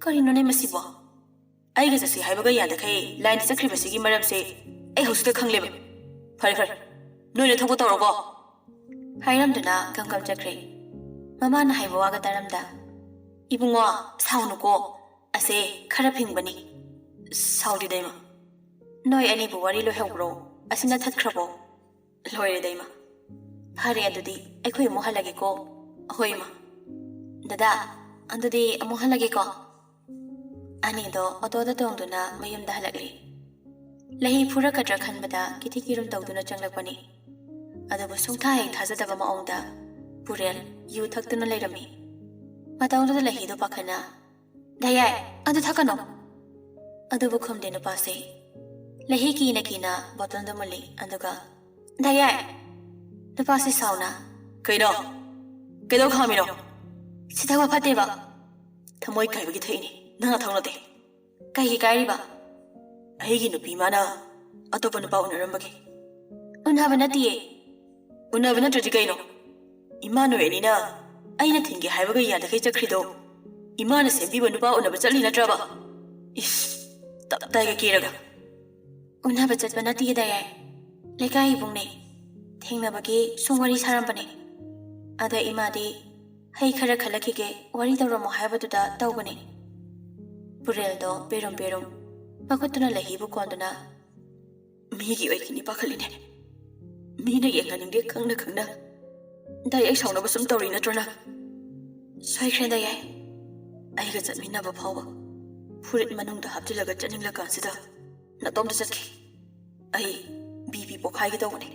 ꯀꯔꯤꯅꯣꯅꯦ ꯃꯁꯤꯕꯣ? ꯑꯩꯒ ꯆꯠꯁꯤ ꯍꯥꯏꯕꯒ ꯌꯥꯗꯈꯩ ꯂꯥꯏꯟꯗ ꯆꯠꯈ꯭ꯔꯤꯕꯁꯤꯒꯤ ꯃꯔꯝꯁꯦ ꯑꯩ ꯍꯧꯖꯤꯛꯇ ꯈꯪꯂꯦꯕ꯫ ꯐꯔꯦ, ꯐꯔꯦ, ꯅꯣꯏꯅ ꯊꯣꯛꯄ ꯇꯧꯔꯣꯀꯣ꯫" ꯍꯥꯏꯔꯝꯗꯨꯅ ꯒꯝ ꯒꯝ ꯆꯠꯈ꯭ꯔꯦ꯫ ꯃꯃꯥꯅ ꯍꯥꯏꯕ ꯋꯥꯒ ꯇꯥꯔꯝꯗ, "ꯏꯕꯨꯡꯉꯣ, ꯁꯥꯎꯅꯨꯀꯣ, ꯑꯁꯦ ꯈꯔ ꯐꯤꯡꯕꯅꯤ꯫ ꯁꯥꯎꯗꯦ ꯗꯥꯏꯃ꯫ ꯅꯣꯏ ꯑꯅꯤꯕꯨ ꯋꯥꯔꯤ ꯂꯣꯏꯍꯧꯕ꯭ꯔꯣ? ꯑꯁꯤꯅ ꯊꯠꯈ꯭ꯔꯕꯣ?" "ꯂꯣꯏꯔꯦ ꯗꯥꯏꯃ꯫ ꯐꯔꯦ, ꯑꯗꯨꯗꯤ ꯑꯩꯈꯣꯏ ꯑꯃꯨꯛ ꯍꯜꯂꯒꯦꯀꯣ꯫" "ꯑꯍꯣꯏ ꯏꯃꯥ꯫" "ꯗꯗꯥ, ꯑꯗꯨꯗꯤ ꯑꯃꯨꯛ ꯍꯜꯂꯒꯦꯀꯣ꯫" ꯑꯅꯤꯗꯣ ꯑꯣꯇꯣꯗ ꯇꯣꯡꯗꯨꯅ ꯃꯌꯨꯝꯗ ꯍꯜꯂꯛꯂꯤ꯫ ꯂꯩꯍꯤ ꯐꯨꯔꯛꯀꯗ꯭ꯔꯥ ꯈꯟꯕꯗ ꯀꯤꯊꯤ ꯀꯤꯔꯨꯝ ꯇꯧꯗꯨꯅ ꯆꯪꯂꯛꯄꯅꯤ꯫ ꯑꯗꯨꯕꯨ ꯁꯨꯡꯊꯥ ꯍꯦꯛ ꯊꯥꯖꯗꯕ ꯃꯑꯣꯡꯗ ꯄꯨꯔꯦꯜ ꯌꯨ ꯊꯛꯇꯨꯅ ꯂꯩꯔꯝꯃꯤ꯫ ꯃꯇꯧꯗꯨꯗ ꯂꯩꯍꯤꯗꯣ ꯄꯥꯈꯠꯅ, "ꯗꯥ ꯌꯥꯏ, ꯑꯗꯨ ꯊꯛꯀꯅꯨ!" ꯑꯗꯨꯕꯨ ꯈꯨꯝꯗꯦ ꯅꯨꯄꯥꯁꯦ꯫ ꯂꯩꯍꯤ ꯀꯤꯅ ꯀꯤꯅ ꯕꯣꯇꯜꯗꯨ ꯃꯨꯜꯂꯤ, ꯑꯗꯨꯒ, "ꯗꯥ ꯌꯥꯏ!" ꯅꯨꯄꯥꯁꯦ ꯁꯥꯎꯅ, "ꯀꯩꯅꯣ? ꯀꯩꯗꯧ ꯈꯥꯝꯃꯤꯅꯣ?" "ꯁꯤ ꯊꯛꯄ ꯐꯠꯇꯦꯕ꯫" "ꯊꯃꯣꯏ ꯀꯥꯏꯕꯒꯤ ꯊꯛꯏꯅꯤ, ꯅꯪ ꯅꯊꯧ ꯅꯠꯇꯦ꯫" "ꯀꯩꯒꯤ ꯀꯥꯏꯔꯤꯕ?" "ꯑꯩꯒꯤ ꯅꯨꯄꯤ ꯃꯥꯅ ꯑꯇꯣꯞꯄ ꯅꯨꯄꯥ ꯎꯅꯔꯝꯕꯒꯤ꯫" "ꯎꯅꯕ ꯅꯠꯇꯤꯌꯦ꯫" "ꯎꯅꯕ ꯅꯠꯇ꯭ꯔꯗꯤ ꯀꯩꯅꯣ? ꯏꯃꯥ ꯅꯣꯏ ꯑꯅꯤꯅ ꯑꯩꯅ ꯊꯤꯡꯒꯦ ꯍꯥꯏꯕꯒ ꯌꯥꯗꯈꯩ ꯆꯠꯈ꯭ꯔꯤꯗꯣ ꯏꯃꯥꯅ ꯁꯦꯝꯕꯤꯕ ꯅꯨꯄꯥ ꯎꯅꯕ ꯆꯠꯂꯤ ꯅꯠꯇ꯭ꯔꯕ? ꯏꯁ, ꯇꯞ ꯇꯥꯏꯒ ꯀꯦꯔꯒ!" "ꯎꯅꯕ ꯆꯠꯄ ꯅꯠꯇꯤꯌꯦ ꯗꯥ ꯌꯥꯏ꯫ ꯂꯩꯀꯥꯏ ꯏꯕꯨꯡꯅꯦ꯫ ꯊꯦꯡꯅꯕꯒꯤ ꯁꯨꯝ ꯋꯥꯔꯤ ꯁꯥꯔꯝꯕꯅꯦ꯫ ꯑꯗ ꯏꯃꯥꯗꯤ ꯍꯩ ꯈꯔ ꯈꯜꯂꯛꯈꯤꯒꯦ, ꯋꯥꯔꯤ ꯇꯧꯔꯝꯃꯣ ꯍꯥꯏꯕꯗꯨꯗ ꯇꯧꯕꯅꯦ꯫" ꯄꯨꯔꯦꯜꯗꯣ ꯄꯦꯔꯨꯝ ꯄꯦꯔꯨꯝ ꯃꯈꯨꯠꯇꯨꯅ ꯂꯩꯍꯤꯕꯨ ꯀꯣꯟꯗꯨꯅ, "ꯃꯤꯒꯤ ꯑꯣꯏꯈꯤꯅꯤ ꯄꯥꯈꯠꯂꯤꯅꯦ꯫ ꯃꯤꯅ ꯌꯦꯡꯍꯟꯅꯤꯡꯗꯦ ꯈꯪꯅ ꯈꯪꯅ꯫ ꯗꯥ ꯌꯥꯏ ꯁꯥꯎꯅꯕ ꯁꯨꯝ ꯇꯧꯔꯤ ꯅꯠꯇ꯭ꯔꯣ ꯅꯪ?" "ꯁꯣꯏꯈ꯭ꯔꯦ ꯗꯥ ꯌꯥꯏ꯫ ꯑꯩꯒ ꯆꯠꯃꯤꯟꯅꯕ ꯐꯥꯎꯕ ꯐꯨꯔꯤꯠ ꯃꯅꯨꯡꯗ ꯍꯥꯞꯆꯤꯜꯂꯒ ꯆꯠꯅꯤꯡꯂꯀꯥꯟꯁꯤꯗ ꯅꯇꯣꯝꯇ ꯆꯠꯈꯤ꯫ ꯑꯩ ꯕꯤ ꯄꯤ ꯄꯣꯛꯈꯥꯏꯒꯦ ꯇꯧꯕꯅꯦ꯫